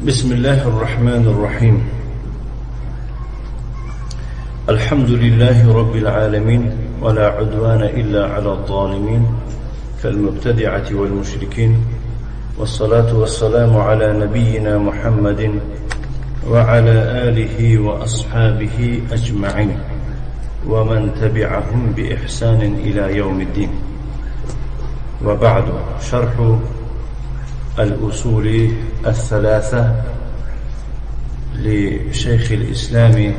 بسم الله الرحمن الرحيم. الحمد لله رب العالمين، ولا عدوان إلا على الظالمين كالمبتدعة والمشركين، والصلاة والسلام على نبينا محمد وعلى آله وأصحابه أجمعين ومن تبعهم بإحسان إلى يوم الدين. وبعد، شرح الأصول الثلاثة لشيخ الإسلام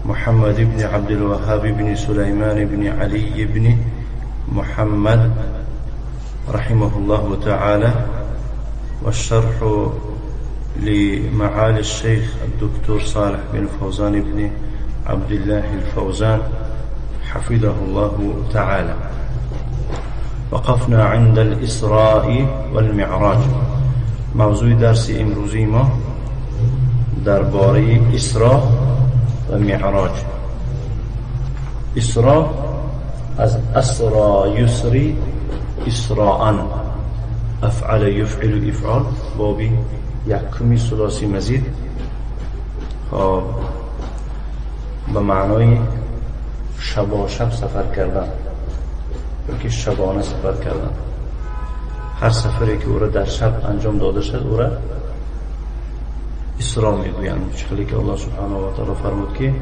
محمد بن عبد الوهاب بن سليمان بن علي بن محمد رحمه الله تعالى، والشرح لمعالي الشيخ الدكتور صالح بن فوزان بن عبد الله الفوزان حفظه الله تعالى. وقفنا عند الإسراء والمعراج. موضوع درس امروزی ما درباره اسراء و معراج. اسراء از اسرا یسری اسراء، افعل یفعل افعال، بابی یکمی ثلاثی مزید، خب به معنای شبا شب سفر کردن، بلکه شبانه سفر کردن. هر سفری که او را در شب انجام داده شد او را اسراء میگویند. چخلی که الله سبحانه و تعالی فرمود که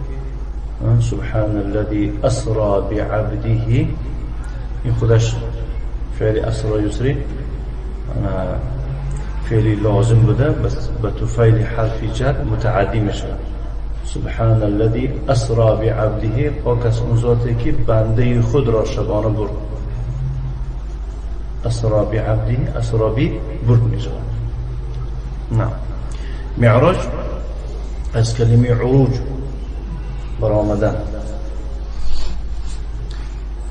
سبحان الذي اسرا بعبده، این خودش فعل اسرا یسری فعل لازم بوده، بس به طفیل حرف جر متعدی میشه. سبحان الذي اسرا بعبده، پاک از اون ذاتی که بنده خود را شبانه برد. اسرا بعبده، اسرا بی برد میشه. نه، معراج از کلمه عروج، برآمدن.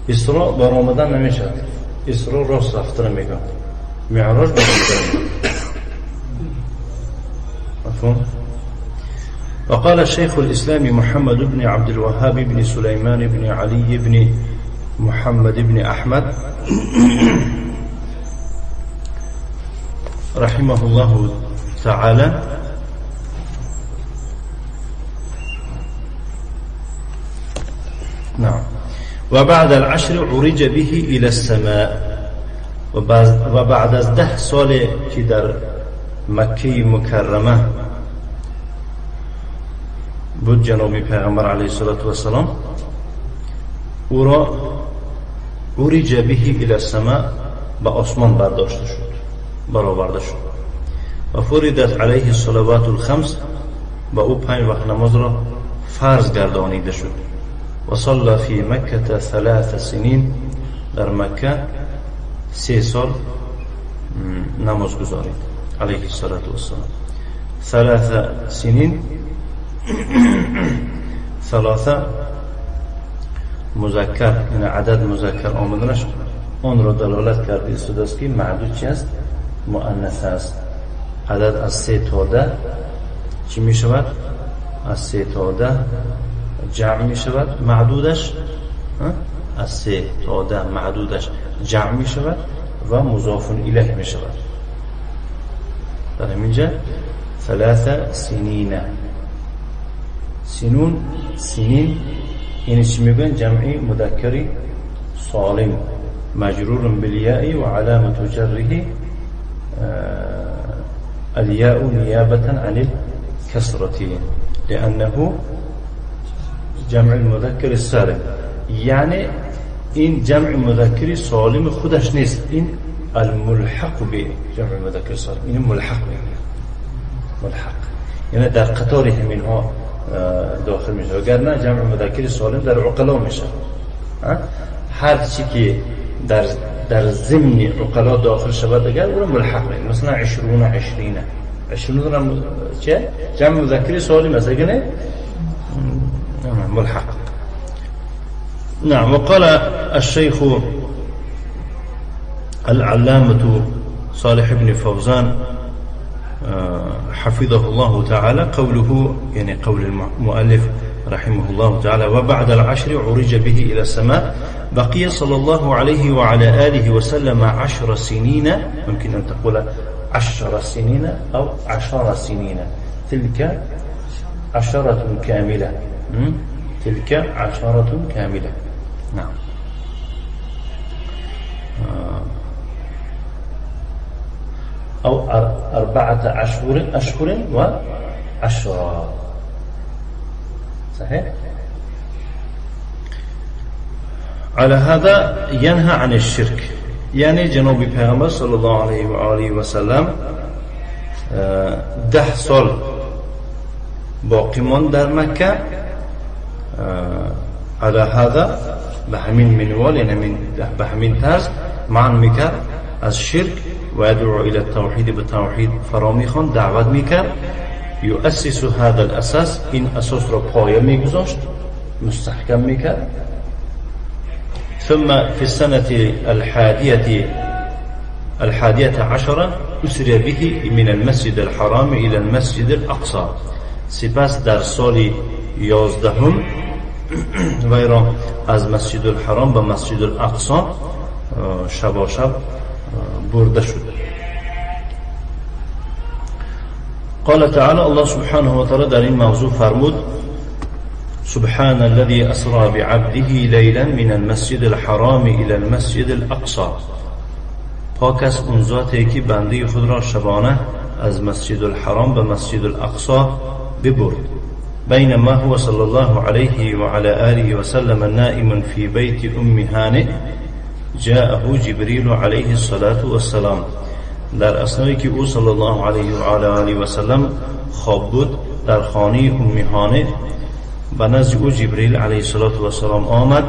اسراء برآمدن نمیشه، اسراء راست رفتن میگن، معراج برآمدن. مفهوم؟ وقال الشيخ الإسلام محمد بن عبد الوهاب بن سليمان بن علي بن محمد بن أحمد رحمه الله تعالى: نعم، وبعد العشر عرج به إلى السماء. و بعد از 10 سال که در مکه مکرمه بود جناب پیغمبر علیه الصلاة والسلام، او را عرج به الى السماء، به آسمان برداشته شد، برآورده شد. و فرضت علیه الصلوات الخمس، و او 5 وقت نماز را فرض گردانیده شد. و صلى فی مکه 3 سنین، در مکه 3 سال نماز گزارید علیه الصلاة والسلام. 3 سنین، ثلاثه مذکر، یعنی عدد مذکر آمدنش آن را دلالت کرده است که معدود چی است؟ مؤنث است. عدد از 3 تا 10 چی می شود؟ از 3 تا 10 جمع می شود معدودش، از 3 تا 10 معدودش جمع می شود و مضاف الیه می شود. در همینجا 3 سنین، سنون، سنین یعنی چی میگن؟ جمعی مذکری سالم مجرور بالیاء و علامة جره الياء نیابة عن الكسرة لأنه جمع المذکر السالم. یعنی این جمع مذکری سالم خودش نیست، این الملحق به جمع مذکر سالم، این ملحق میگه، ملحق یعنی در قطار همینها داخل میشه، وگرنه جمع مذکر سالم در عقلا میشه. هر چی که در ضمن عقلا داخل شود اگر او ملحق میشه. مثلا 20 20 20 چه جمع مذکر سالم است، اگر نه ملحق. نعم. وقال الشيخ العلامة صالح بن فوزان حفظه الله تعالى قوله، يعني قول المؤلف رحمه الله تعالى: وبعد العشر عرج به إلى السماء، بقي صلى الله عليه وعلى آله وسلم 10 سنين، ممكن أن تقول عشر سنين أو 10 سنين، تلك 10 كاملة، تلك 10 كاملة. نعم. أو 4 أشهر و10. صحيح؟ على هذا ينهى عن الشرك. یعنی جناب پیغمبر صلی الله علیه و آله و سلم 10 سال باقی ماند در مکه. علی هذا به همین منوال، یعنی به همین طرز منع میکرد از شرک و یدعو الی التوحید، به توحید فرا میخواند، دعوت میکرد. یؤسس هذا الاساس، این اساس را پایه میگذاشت، مستحکم میکرد. ثم في السنة 11 أسري به من المسجد الحرام إلى المسجد الأقصى. سپس در سال 11 وی را از مسجد الحرام به مسجد الاقصا شبا شب برده شد. قال تعالى، الله سبحانه وتعالى در این موضوع فرمود: سبحان الذي أسرى بعبده ليلا من المسجد الحرام إلى المسجد الأقصى. پاک است اون ذاتی که بنده خود را شبانه از مسجد الحرام به مسجد الاقصا ببرد. بينما هو صلى الله عليه وعلى آله وسلم نائم في بيت أم هانئ جاءه جبريل عليه الصلاة والسلام. در اثنایی که او صلی الله علیه و علی آله و سلم خواب بود در خانه ام هانئ، به نزد او جبریل علیه الصلاة والسلام آمد.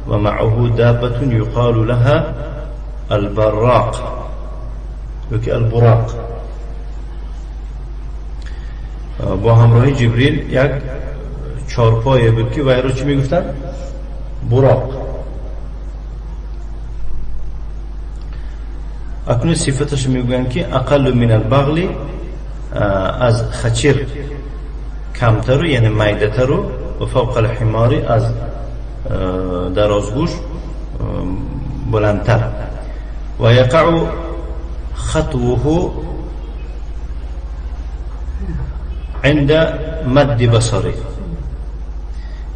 و معه دابة یقال لها البراق، یکی البراق. با همراهی جبریل یک چارپایه بود که وی را چی میگفتن؟ براق. اکنون صفتش میگویند که اقل من البغل، از خچر کمتر، یعنی میده‌تر، و فوق الحمار، از درازگوش بلندتر. و یقع خطوه عند مد بصره.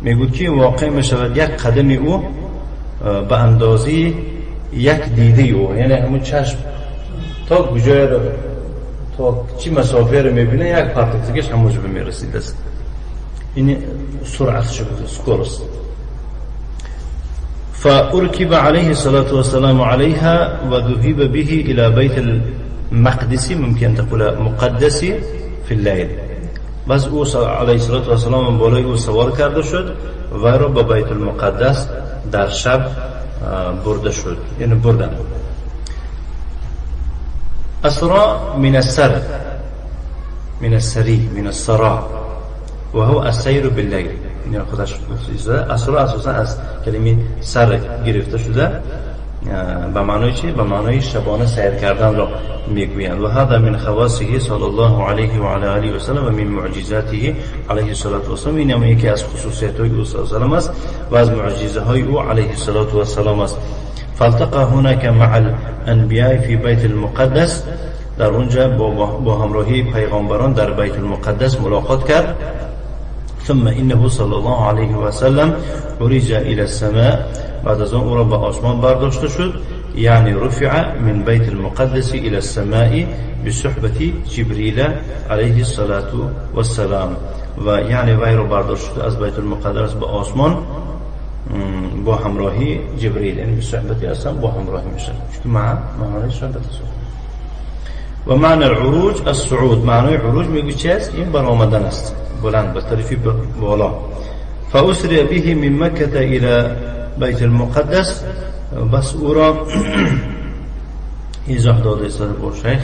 میگوید که واقع میشود یک قدم او به اندازه یک دیده او، یعنی همون چشم تا کجای رو، تا چی مسافه رو میبینه، یک پرتگیش همونجا میرسید است. این سرعت شد، скорость. فأركب عليه الصلاة والسلام عليها وذهب به إلى بيت المقدس، ممكن تقول مقدس، في الليل. بس او علیه الصلاة والسلام بالای او سوار کرده شد و را به بیت المقدس در شب برده شد، یعنی بردن. اسرا من السر، من السری، من السرا، و هو السیر باللیل. یعنی خودش اسرا اساسا از کلمه سر گرفته شده، به معنای چی؟ به معنای شبانه سیر کردن را میگویند. و هذا من خواصه صلی الله علیه و علی آله و سلم و من معجزاته علیه الصلاة والسلام. این هم یکی از خصوصیت های او صلی الله علیه و سلم است و از معجزه های او علیه الصلاة والسلام است. فالتقى هناك مع الانبیاء فی بیت المقدس. در اونجا با همراهی پیغمبران در بیت المقدس ملاقات کرد. ثم انه صلی الله علیه و سلم عرج الى السماء. بعد از آن او را به آسمان برداشته شد، یعنی رفع من بیت المقدس الى السماء بصحبة جبریل علیه الصلاة والسلام. و یعنی وی را برداشته شد از بیت المقدس به آسمان با همراهی جبریل، یعنی بصحبة اصلا با همراهی میشه، چون معنی صحبت است. و معنی العروج الصعود، معنی عروج میگه چی است؟ این برآمدن است، بلند به طرفی بالا. فأسري به من مکه الى بیت المقدس. بس او را ایضاح داده است با شیخ،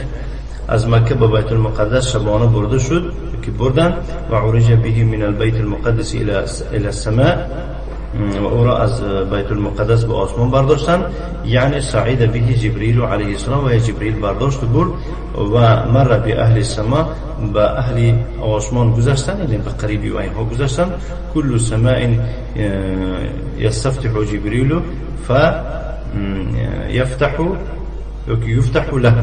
از مکه به بیت المقدس شبانه برده شد که بردن. و عرج به من البیت المقدس الى السماء، و او را از بیت المقدس به آسمان برداشتن، یعنی صعد به جبریل علیه السلام، و جبریل برداشت برد. و مر به اهل السماء، به اهل آسمان گذشتن، یعنی به قریبی و اینها گذشتن. کل سماء یستفتح جبریل فیفتح یفتح له.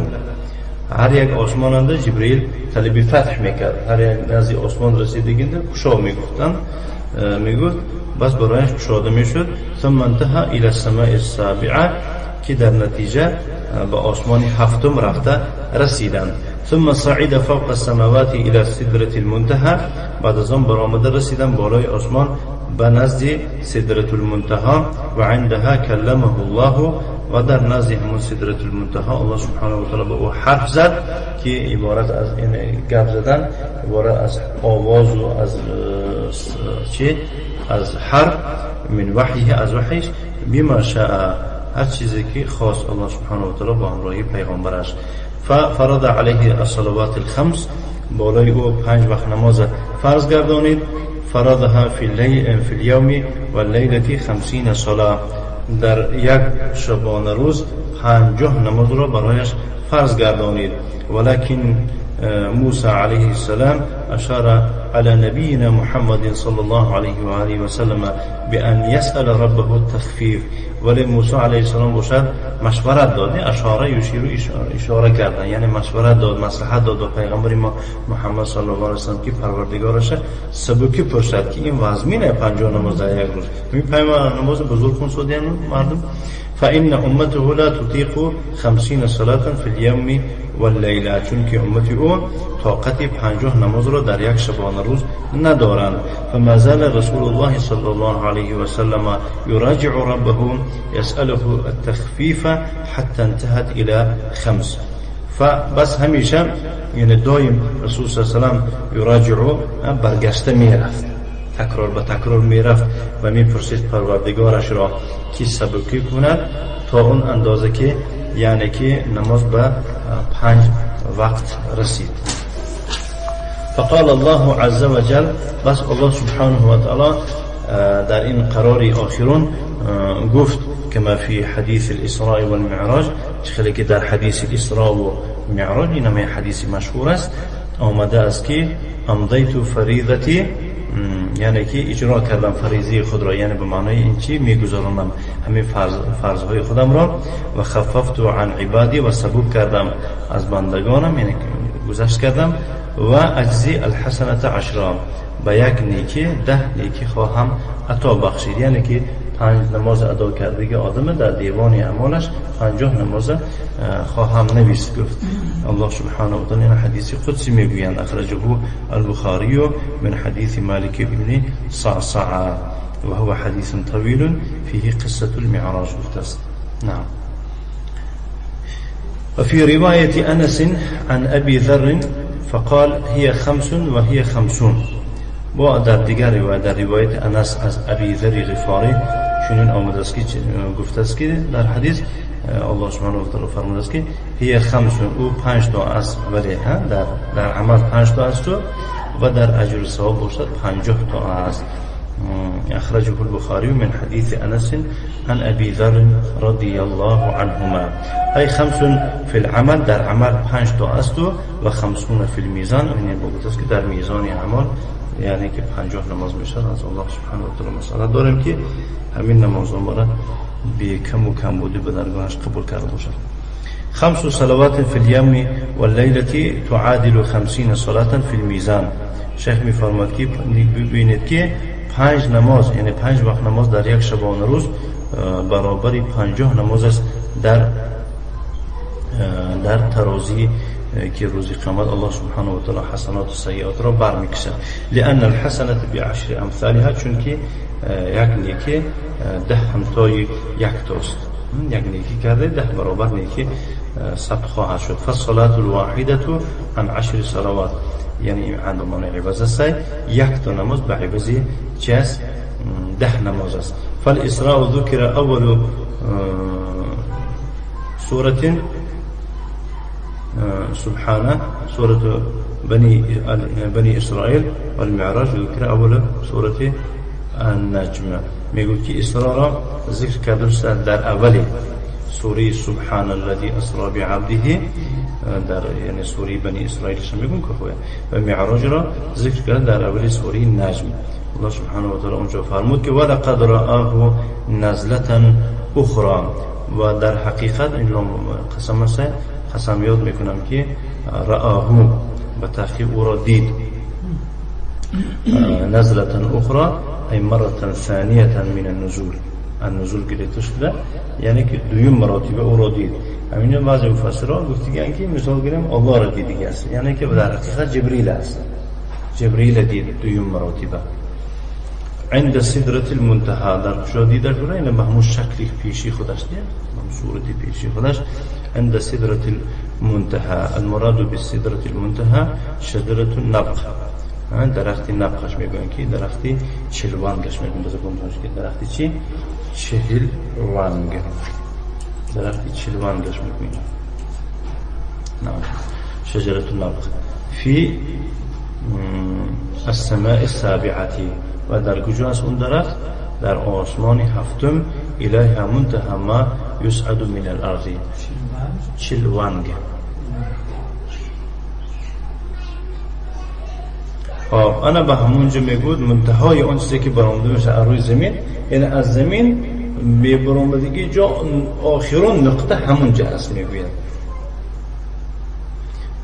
هر یک آسمان انده جبرئیل طلب فتح میکرد، هر یک نزد آسمان رسیدگینده کشا میگفتن، میگفت بس برایش کشاده میشد. ثم انتهى الى السماء السابعه که در نتیجه به آسمان هفتم رفته رسیدند. ثم صعد فوق السماوات الى سدرة المنتهى، بعد از آن برآمده رسیدن بالای آسمان به نزد سدرة المنتهى. و عندها کلمه الله، و در نزد همون سدرة المنتهى الله سبحانه و تعالی به او حرف زد که عبارت از این گپ زدن عبارت از آواز و از چی؟ از حرف من وحیه، از وحیش بما شاء، هر چیزی که خواست الله سبحانه و تعالی با همراهی پیغمبرش. ففرض علیه الصلوات الخمس، بالای او 5 وقت نماز فرض گردانید. فرضها فی اليوم واللیلة 50 صلاة، در یک شبانه روز 50 نماز را برایش فرض گردانید. ولكن موسى عليه السلام أشار على نبينا محمد صلى الله عليه وآله وسلم بأن يسأل ربه التخفيف. ولی موسی علیه السلام باشد مشورت داد، اشاره یشیر اشاره کردن، یعنی مشورت داد، مصلحت داد به پیغمبر ما محمد صلی الله علیه و سلم که پروردگارش سبکی پرسد که این وزمینه 50 نماز در یک روز، این 50 نماز بزرگ خون سودیان مردم. فإن أمته لا تطيق 50 صلاة في اليوم والليلة، چون که امت او طاقت 50 نماز را در یک شبانه روز ندارند. فما زال رسول الله صلى الله عليه وسلم يراجع ربه يسأله التخفيف حتى انتهت إلى 5. فبس همیشه یعنی دایم رسول صلی الله علیه و سلم یراجع برگشته میرفت، تکرار به تکرار میرفت و میپرسید پروردگارش را که سبکی کند تا اون اندازه که یعنی که نماز به 5 وقت رسید. فقال الله عز وجل، بس الله سبحانه و تعالی در این قرار آخرون گفت كما في حديث الإسراء والمعراج، خیلی که در حدیث الإسراء و معراج این همه حدیث مشهور است آمده است که امضیت فریضتی، یعنی که اجرا کردم فریضه خود را، یعنی به معنای این چی میگذارم همه فرضهای خودم را، و خففت عن عبادی و سبوک کردم از بندگانم، یعنی گذشت کردم، و اجزی الحسنة 10، به یک نیکی 10 نیکی خواهم عطا بخشید، یعنی که 5 نماز ادا کرده آدم در دیوان اعمالش 50 نماز خواهم نویست. گفت الله سبحانه و تعالی این حدیث قدسی میگویند، اخرجه البخاری من حدیث مالک بن صعصعه و هو حدیث طویل فيه قصة المعراج. گفت است. نعم. وفي رواية أنس عن أبي ذر فقال هي 5 وهي 50. با در دیگر روایت، در روایت انس از ابی ذر غفاری چنین آمده است که گفته است که در حدیث الله سبحانه و تعالی فرموده است که هی 5، او 5 تا است، ولی در عمل 5 تا است و در اجر و ثواب باشد 50 تا است. اخرجه البخاری من حدیث انس عن ابی ذر رضی الله عنهما. ای 5 فی العمل، در عمل 5 تا است و 50 فی المیزان، یعنی گفته است که در میزان اعمال یعنی که 50 نماز میشه. از الله سبحانه و تعالی مسئله داریم که همین نماز را بی کم و کم بودی به درگاهش قبول کرده باشد. 5 صلوات فی اليوم واللیلة تعادل 50 صلاة فی المیزان. شیخ میفرماد که ببینید که 5 نماز، یعنی 5 وقت نماز در یک شبانه روز برابر 50 نماز است در ترازی که روز قیامت الله سبحانه و تعالی حسنات و سیئات را برمیکشد. لأن الحسنة بعشر امثالها، چون که یک نیکی 10 همتای یک تاست، یک نیکی کرده 10 برابر نیکی ثبت خواهد شد. فالصلاة الواحدة عن 10 صلوات، یعنی عند معنی عوض است، یک تا نماز به عوض چی است؟ 10 نماز است. فالإسراء ذکر اول سورة سبحانه، سورة بني إسرائيل، والمعراج ذكر أول سورة النجم. میگوید که اسراء را ذکر کرده در اول سوره سبحان الذي اسرا بعبده، در یعنی سوره بنی اسرائیل میگون که خواه، و معراج را ذکر کرده در اول سوره نجم. الله سبحانه و تعالی اونجا فرمود که ولقد رآه نزلة اخرى، و در حقیقت این قسم است قسم یاد میکنم که رآه به تحقیق او را دید. نزلة اخرى ای مرة ثانیة من النزول، النزول گرفته شده یعنی که دویم مراتب او را دید. همینجا بعضی مفسران گفتگان که مثال گیریم الله را دیدگی است، یعنی که در حقیقت جبریل است، جبریل دید دویم مراتب. عند سدرة المنتهى در کجا دیده شده؟ یعنی به همون شکل پیشی خودش دید، همون صورت پیشی خودش. عند سدرة المنتهى، المراد بالسدرة المنتهى شجرة النبق، درخت نبقش میگن که درخت چلوانگش میگن به زبان تاجیکی، درخت چی؟ چهلوانگ، درخت چلوانگش میگن. نعم، شجرة النبق فی السماء السابعة. و در کجا است اون درخت؟ در آسمان هفتم. الیها منتهى ما یصعد من الارض. چلوانگ. خب انا به همونجا میگود منتهای اون چیزی که برآمده میشه از روی زمین، یعنی از زمین برآمدگی جا آخرون نقطه همونجا است میگوید.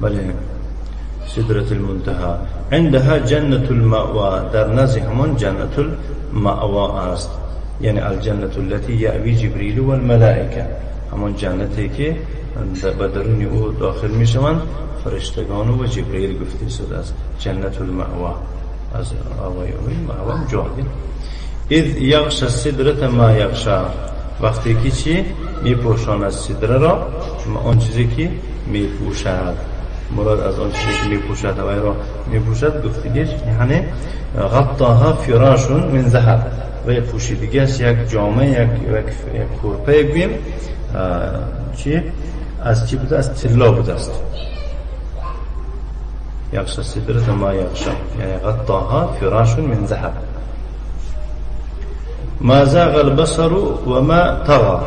بله، سدرة المنتهى عندها جنة المأوى، در نزد همون جنة المأوى است، یعنی الجنة التي یأوی جبریل والملائکه، همون جنتی که به درون او داخل میشوند فرشتگان و جبریل گفته شده است. جنت المأوى از آوای اوی مأوى جاهل. اذ یغشى السدرة ما یغشى، وقتی که چی میپوشاند سدره را، آن چیزی که میپوشد، مراد از آن چیزی که میپوشد و را میپوشد گفتگیش یعنی غطاها فراش من ذهب، و پوشیدگیش یک جامه، یک کورپه بیم چی از چی بوده؟ از طلا بوده است. یغشى السدرة ما یغشى یعنی غطاها فراش من ذهب. ما زاغ البصر وما طغى.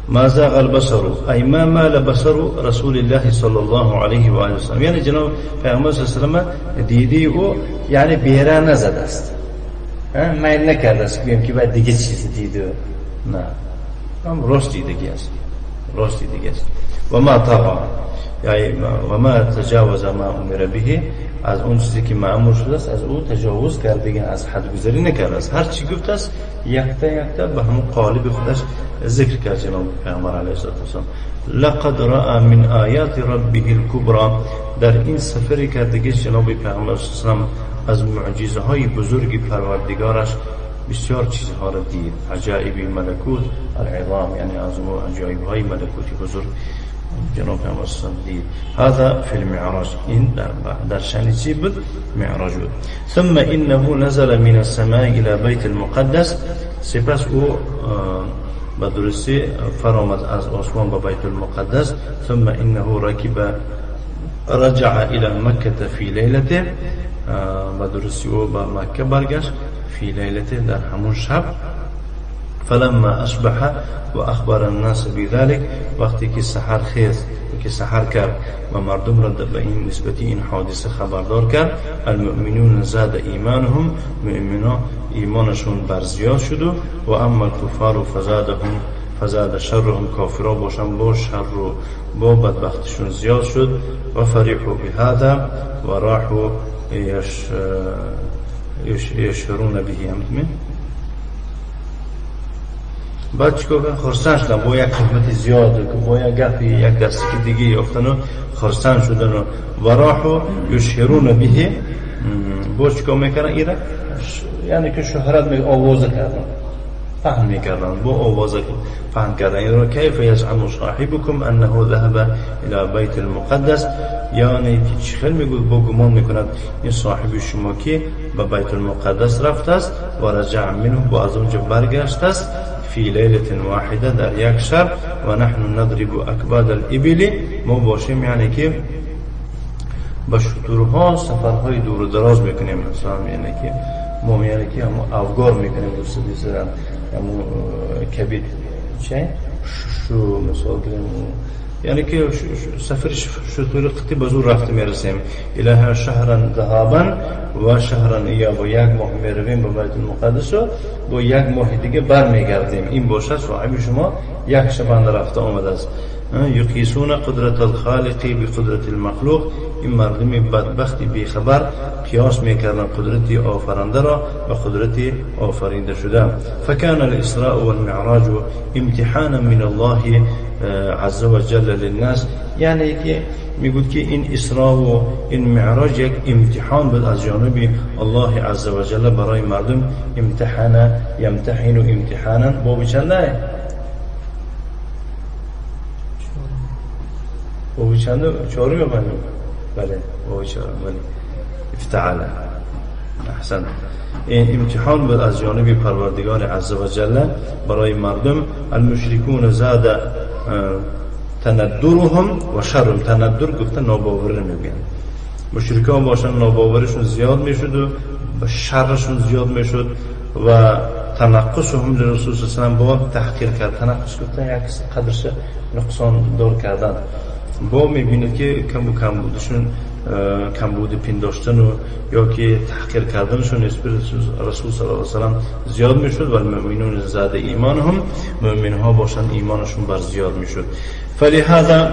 ما زاغ البصر ای ما مال بصر رسول الله صلی الله علیه و آله وسلم، یعنی جناب پیامبر صلی الله علیه و سلم دیدی او یعنی بیره نزد است، میل نکرده است بگیم که بعد دیگه چیز دیده، نه، هم راست دیدگی است، راست دیدگی است. و ما طغى یعنی و ما تجاوز ما امر به، از اون چیزی که مأمور شده است از او تجاوز کرده، از حد گذری نکرده است، هر چی گفت است یکتا یکتا به همون قالب خودش ذکر کرد جناب پیامبر علیه الصلاة والسلام. لقد رأى من آیات ربه الکبرى، در این سفری کردگی جناب پیامبر صلی الله علیه و سلم از معجزه های بزرگ پروردگارش بسیار چیزها را دید، عجایب ملکوت العظام، یعنی از عجایب های ملکوتی بزرگ جناب پیامبر صلی الله علیه و سلم دید. هذا فی المعراج، این در شأن چی بود؟ معراج بود. ثم انه نزل من السماء الى بیت المقدس، سپس او به درستی فرامد از آسمان به بیت المقدس. ثم انه رکب رجع الى مکه فی لیلته، به درستی او به مکه برگشت فی لیلته، در همون شب. فلما اصبح و اخبر الناس بذلك، وقتی که سحر خیز که سحر کرد و مردم را به این نسبتی این حادثه خبردار کرد، المؤمنون زاد ایمانهم، مؤمنان ایمانشون بر زیاد شد، و اما الکفار فزادهم فزاد شرهم، کافرا باشن با شر و با بدبختشون زیاد شد. و فرحوا بهذا و راحوا یشهرون به. هم بعد چیکار کردن؟ خرسند شدن با یک خدمت زیاد که با یک گپی یک دستی که دیگه یافتن و خرسند شدن و راحوا یشهرون به. با چیکار میکردن؟ ایره یعنی که شهرت می آوازه کردن، فهم میکردن، با آوازه فهم کردن. یعنی کیف یزعم صاحبکم انه ذهب الى بیت المقدس، یعنی که چه خیلی میگوید با گمان میکند این صاحب شما که به بیت المقدس رفته است و رجع منه، با از اونجا برگشت است فی لیلة واحده، در یک شب. و نحن نضرب اکباد الابل، ما باشیم یعنی که با شترها سفرهای دور و دراز میکنیم، مثلا یعنی که ما یعنی که همون افگار میکنیم، دوست دیزن همون کبید چه شو مثال گیریم، یعنی که سفر شتر قطعی به زور رفته میرسیم. اله شهرا ذهابا و شهرا ایابا، یک ماه میرویم به بیت المقدس و با یک ماه دیگه برمیگردیم. این باشه صاحب شما یک شبانه رفته آمده است. یقیسون قدرت الخالق بقدرت المخلوق. این مردم بدبخت بیخبر قیاس میکردن قدرت آفرنده را و قدرت آفرینده شده. فکان الاسراء والمعراج امتحانا من الله عز وجل للناس. یعنی که میگوید که این اسراء و این معراج یک امتحان بود از جانب الله عز وجل برای مردم. امتحان یمتحن امتحانا باب چنده؟ باب چنده؟ چهارم یا پنجم؟ بله باب چهارم. بله افتعال. احسن. این امتحان بود از جانب پروردگار عز وجل برای مردم. المشرکون زاد تندرهم و شرم. تندر گفته ناباوری میگن. مشرکان باشن ناباورشون زیاد میشد و شرشون زیاد میشد و تنقصهم لرسول صلی الله علیه و با تحقیر کرد. تنقص گفته یک قدرش نقصان دار کردن. با میبینید که کم و کم بودشون، کم بود پنداشتن و یا که تحقیر کردنشون نسبت رسول صلی الله علیه و سلم زیاد میشد. و المؤمنون زاد ایمانهم، مؤمن ها باشن ایمانشون بر زیاد میشد. فلهذا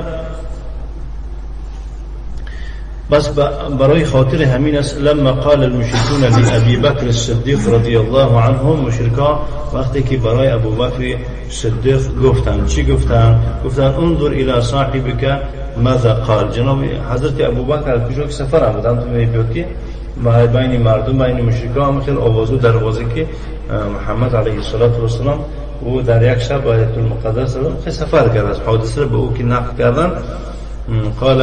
بس برای خاطر همین است لما قال المشركون لأبي بکر الصدیق رضی الله عنهم، مشرکا وقتی که برای ابو بکر صدیق گفتن، چی گفتن؟ گفتن انظر الى صاحبك ماذا قال. جناب حضرت ابو بکر کجا که سفر هم بودن تو میبینید که بین مردم بین مشرکا هم خیلی آوازو دروازه که محمد علیه الصلاة والسلام او در یک شب بیت المقدس خیلی سفر کرد، از حادثه رو به او که نقل کردن. قال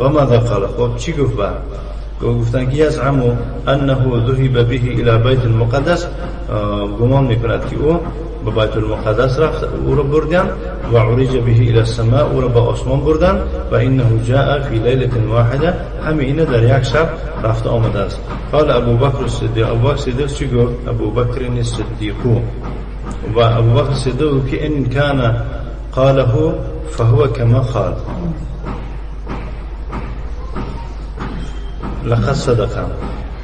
وماذا قال؟ خب چی گفت؟ با گفتن که یزعم انه ذهب به الى بیت المقدس، گمان میکند که او به بیت المقدس رفت، او را بردن و عرج به الى السماء، او را به آسمان بردن و انه جاء فی لیلة واحده، همه اینا در یک شب رفت آمده است. قال ابو بکر الصدیق، ابو بکر صدیق چی گفت؟ ابو بکر الصدیق و ابو بکر صدیق که ان کان قاله فهو كما قال لقد صدق.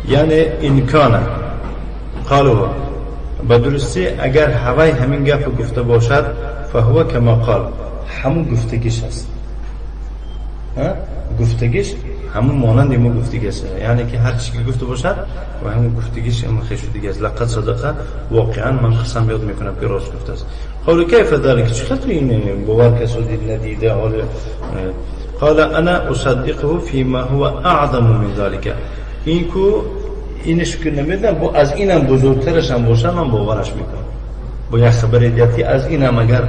یعنی ان کان قالوا، به درستی اگر هوای همین گپ گفته باشد فهو کما قال، همون گفتگیش است. گفتگیش همون مانند ما گفتگیش است، یعنی که هر چیزی که گفته باشد و همون گفتگیش هم خیلی دیگه است. لقد صدق، واقعا من قسم یاد میکنم که راست گفته است. قالوا کیف ذلك، چطور این باور کسو دید ندیده؟ حال قال انا اصدقه فيما هو اعظم من ذلك. این کو اینش که نمیدونم با از اینم بزرگترش هم باشه من باورش میکنم. با یک خبر دیگه از اینم اگر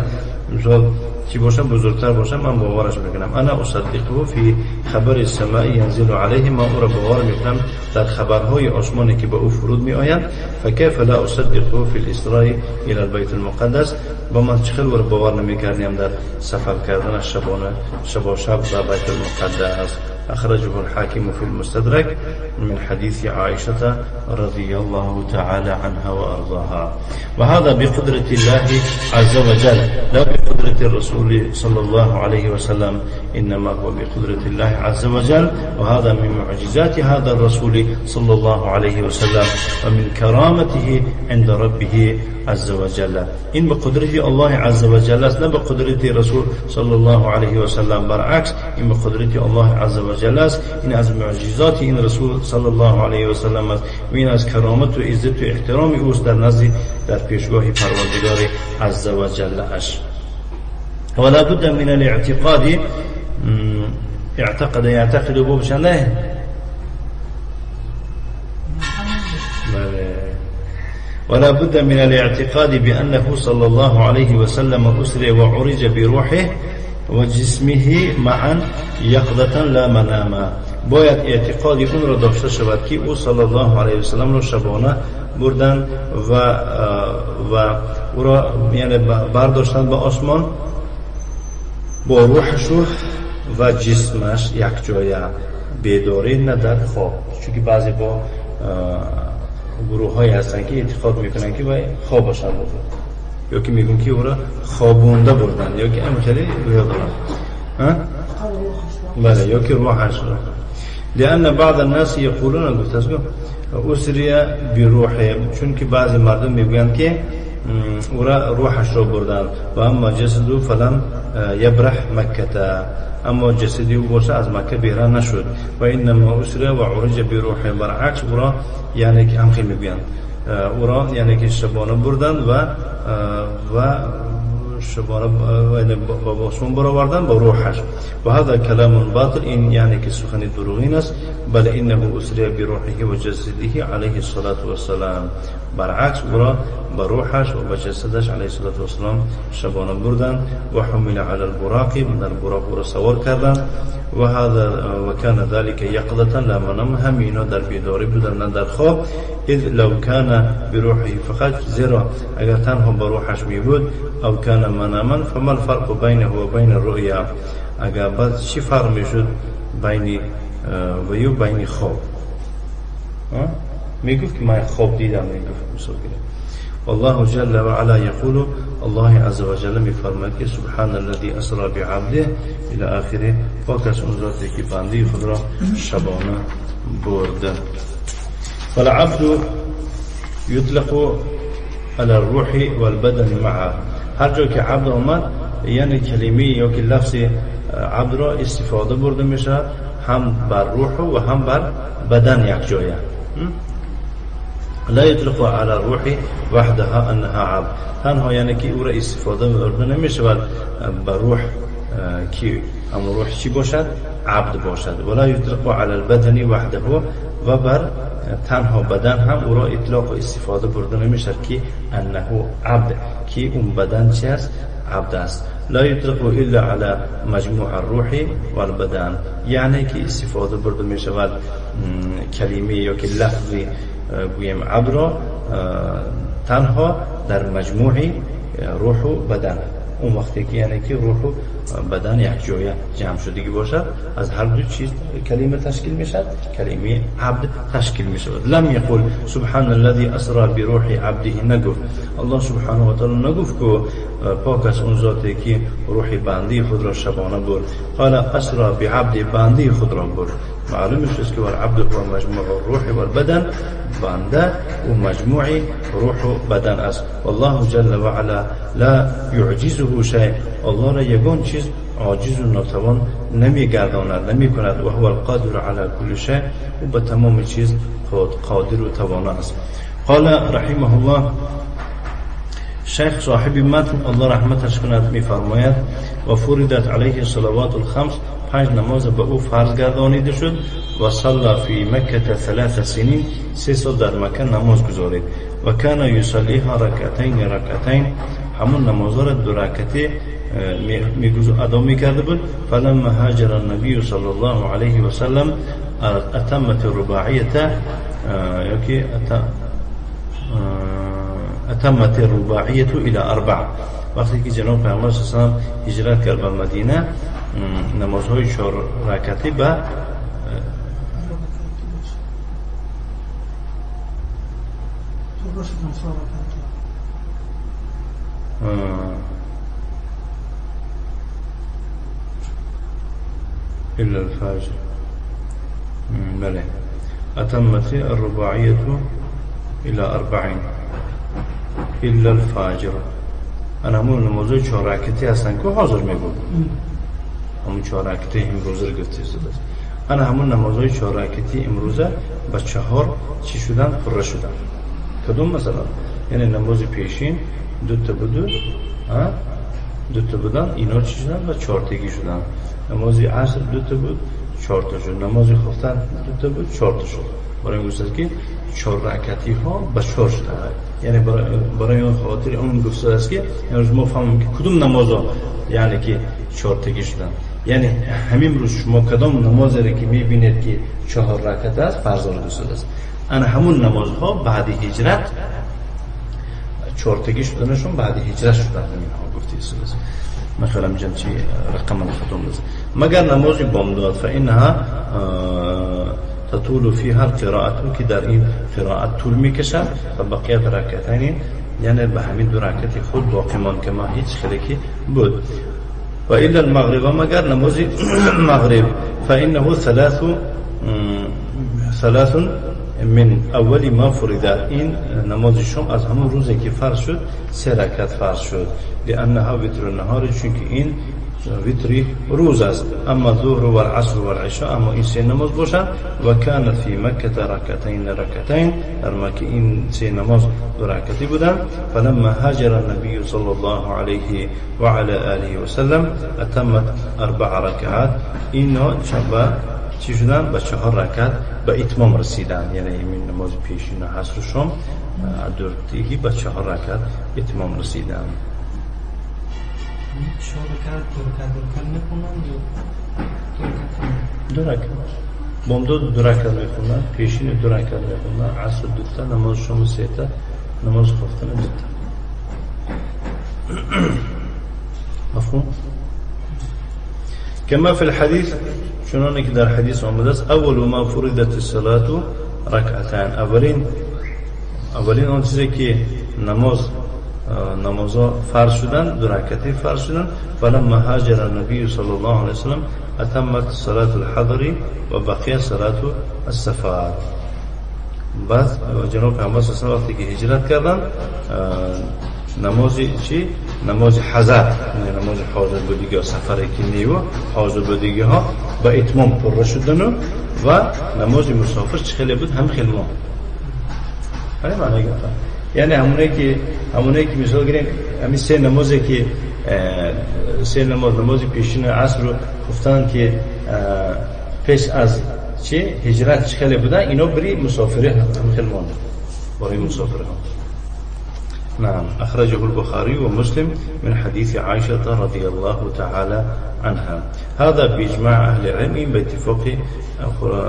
مثلا چی باشه بزرگتر باشه من باورش میکنم. انا اصدقه فی خبر السماء ينزل علیه، ما او را باور میکنم در خبرهای آسمانی که به او فرود میآیند. فکیف لا اصدقه فی الاسراء الى البیت المقدس، با من چه خیلی باور نمیکردیم در سفر کردن شبانه شب شب به بیت المقدس. أخرجه الحاكم في المستدرك من حديث عائشة رضي الله تعالى عنها وأرضاها. وهذا بقدرة الله عز وجل لا بقدرة الرسول صلى الله عليه وسلم، إنما هو بقدرة الله عز وجل. وهذا من معجزات هذا الرسول صلى الله عليه وسلم ومن كرامته عند ربه عز وجل. این بقدرت الله عز وجل است، نه بقدرت رسول صلی الله علیه و سلم. برعکس این بقدرت الله عز وجل است، این از معجزات این رسول صلی الله علیه و سلم است و این از کرامت و عزت و احترام اوست در نزد در پیشگاه پروردگار عز وجل اش. ولا بد من الاعتقاد، اعتقد يعتقد باب چنده؟ ولا بد من الاعتقاد بأنه صلى الله عليه وسلم أسري وعرج بروحه وجسمه معا يقظة لا مناما. باید اعتقاد اون را داشته شود که او صلی الله علیه و سلم را شبانه بردن و او را یعنی برداشتن به آسمان با روحش و جسمش یک جایه، بیداری نه در خواب. چون که بعضی با گروه هایی هستن که اعتقاد میکنن که باید خوابش هم بودن، یا که میگن که او را خوابونده بردن، یا که امکلی رویا دارن، بله، یا که روحش را. لأن بعض الناس یقولون، گفت از اسریه بروحه، چون که بعضی مردم میگویند که او را روحش را بردند. و اما جسد فلم یبرح مکه، اما جسدی او باشه از مکه بیرون نشد. و انما اسره و عرج بروح، برعکس او را یعنی که هم خیلی میگویند او را یعنی که شبانه بردند و شبانه با آسمان برآوردند با روحش. و هذا کلام باطل، این یعنی که سخن دروغین است. بل انه اسری بروحه و جسده علیه الصلاة والسلام، برعکس او را با روحش و با جسدش علیه الصلاة والسلام شبانه بردند. و حمل علی البراق، در براق او را سوار کردند. و هذا و کان ذلك یقظة لا منام، هم اینا در بیداری بودند نه در خواب. اذ لو کان بروحه فقط، زیرا اگر تنها با روحش می بود، او کان مناما فما الفرق بینه و بین الرؤیا، اگر بعد چی فرق میشد بین و یو بین خواب؟ میگفت که من خواب دیدم، میگفت مسافر. والله جل وعلا يقول، الله عز وجل میفرماید که سبحان الذي اسرا بعبده الى آخره، پاک است اون ذاتی که بنده خود را شبانه برده. فالعبد يطلق على الروح والبدن معا، هر جا که عبد آمد یعنی کلمه یا که لفظ عبد را استفاده برده میشه هم بر روح و هم بر بدن یک جایه. لا يطلق على الروح وحدها انها عبد، تنها یعنی که او را استفاده برده نمیشود بر روح که هم روح چی باشد؟ عبد باشد. ولا يطلق على البدن وحده، و بر تنها بدن هم او را اطلاق و استفاده برده نمیشد که انه عبد، که اون بدن چی است؟ عبد است. لا يطلق الا على مجموع الروح والبدن، یعنی که استفاده برده میشود کلمه یا که لفظی گویم عبد را تنها در مجموع روح و بدن. اون وقتی که یعنی که روح و بدن یک جای جمع شدگی باشد، از هر دو چیز کلمه تشکیل میشد، کلمه عبد تشکیل میشود. لم یقول سبحان الذي اسرا بروح عبده، نگفت الله سبحانه و تعالی نگفت که پاک است اون ذاتی که روح بنده خود را شبانه برد. قال اسرا بعبد، بنده خود را برد. معلوم است که العبد هو مجموع الروح والبدن، بنده و مجموع روح و بدن است. والله جل وعلا لا يعجزه شيء، الله را یگان چیز عاجز و ناتوان نمیگرداند، نمیکند. و هو القادر على كل شيء، و به تمام چیز خود قادر و توانا است. قال رحمه الله، شیخ صاحب متن الله رحمتش کند میفرماید و فرضت علیه الصلوات الخمس، پنج نماز به او فرض گردانیده شد. و صلی فی مکه 3 سنین، 3 سال در مکه نماز گزارید. و کان یصلیها رکعتین رکعتین، همون نمازها را 2 رکعته ادا میکرده بود. فلما هاجر النبی صلی الله علیه و سلم اتمت الرباعیه، یا که اتمت الرباعیه الى 4. وقتی که جناب پیامبر صلی الله علیه و سلم هجرت کرد به مدینه، نمازهای 4 رکعتی به إلا الفجر. بله، أتمت الرباعية إلى 40 إلا الفجر. أنا همون نمازهای 4 رکعتی هستن که حاضر میگم، همون 4 رکعتی امروزه رو گفته شده است. انا همون نمازهای 4 رکعتی امروزه با 4 چی شدن؟ پره شدن. کدوم مثلا؟ یعنی نماز پیشین 2 تا بود، 2 تا بودن، اینا چی شدن؟ و 4 تگی شدن. نماز عصر 2 تا بود، 4 تا شد. نماز خفتن 2 تا بود، 4 تا شد. برای این گفته که 4 رکعتی ها به 4 شدن. یعنی برای اون خاطر اون گفته است که امروز ما فهمیم که کدوم نمازها یعنی که 4 تگی شدن. یعنی همین روز شما کدام نمازی را که میبینید که 4 رکعت است، فرض گفته است. انا همون نمازها بعد هجرت 4 تگی شدنشون بعد هجرت شدن، اینها گفته است. من خیالم جمع چی رقم ختم است. مگر نماز بامداد فإنها تطول فيها القراءة، که در این قرائت طول میکشد و بقیت رکعتین یعنی به همین 2 رکعت خود باقی ماند که ما هیچ خلکی بود. و الا المغرب، مگر نماز مغرب فإنه 3 من اول ما فرض. این نماز شام از همون روزی که فرض شد سه رکعت فرض شد. لانها وتر النهار، چون که این وتری روز است. اما ظهر و العصر و العشاء، اما این سه نماز باشند و کان فی مکه رکعتین رکعتین، در مکه این سه نماز دو رکعتی بودند. فلما هاجر النبی صلی الله علیه و علی آله و سلم اتمت اربع رکعات. اینا چی شدن؟ به 4 رکعت به اتمام رسیدن. یعنی این نماز پیشین عصر و شام دورتیگی به 4 رکعت اتمام رسیدن. 4 رکعت دو رکعت میخونن یا دو رکعت؟ دو رکعت. بامداد دو رکعت میخونن، پیشین دو رکعت میخونن، عصر دو تا، نماز شام سه تا، نماز خفتن دو تا. مفهوم؟ كما في الحديث، چنانه که در حدیث آمده است اول ما فرضت الصلاة رکعتان، اولین آن چیزی که نمازها فرض شدن دو رکعتی فرض شدن. فلما هاجر النبی صلی الله علیه وسلم اتمت صلاة الحضر و بقیه صلاة السفر. بعد جناب پیامبر صلی الله علیه و وقتی که هجرت کردن نماز چی؟ نماز حضر، نماز حاضر بودگی ها، سفری که نیو حاضر بودگی ها با اتمام پر شدن و نماز مسافر چه خیلی بود؟ هم خیلی ما. همین معنی گفتم. یعنی همونه که مثال گیریم همین سه نمازی که سه نماز، نماز پیشین عصر رو گفتن که پیش از چی هجرت چه خیلی بودن، اینا بری مسافری هم خیلی مانده برای مسافری ها. نعم. أخرجه البخاري ومسلم من حديث عائشة رضي الله تعالى عنها. هذا بإجماع أهل العلم، باتفاق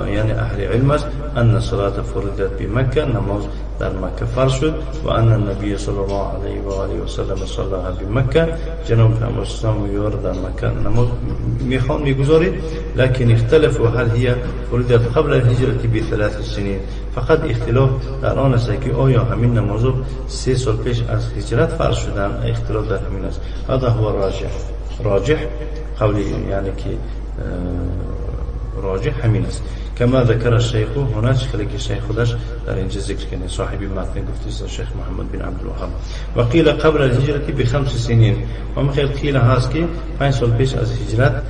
يعني أهل العلم أن الصلاة فرضت بمكة، نماز در مکه فرض شد، و أن النبي صلى الله عليه وآله وسلم صلاها بمکه. جناب پیامبر صلی الله علیه و آله در مکه نماز میخوان میگذارید. لكن اختلفوا هل هي فرضت قبل الهجرة بثلاث سنين. فقط اختلاف در آن است که آیا همین نماز 3 سال پیش از هجرت فرض شدن، اختلاف در همین است. هذا هو الراجح. راجح قولی یعنی که راجح همین است. كما ذكر الشيخ هنا، خیلی که شیخ خودش در اینجا ذکر کنه، صاحب متن گفته شیخ محمد بن عبدالوهاب. و قیل قبل الهجرة بخمس سنين، و هم قیل هست که 5 سال پیش از هجرت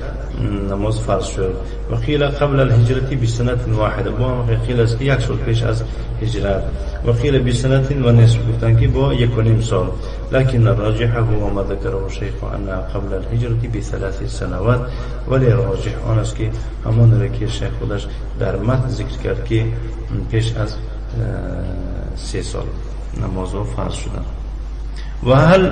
نماز فرض شد. و قیل قبل الهجرة بسنة واحدة، با هم قیل است که 1 سال پیش از هجرت. و قیل بسنة و نصف، گفتن که با 1.5 سال. لكن الراجح هو ما ذكره الشيخ أنها قبل الهجرة بثلاث سنوات. ولی راجح آن است که همان را که شیخ خودش در متن ذکر کرد که پیش از 3 سال نماز فرض شدن. و هل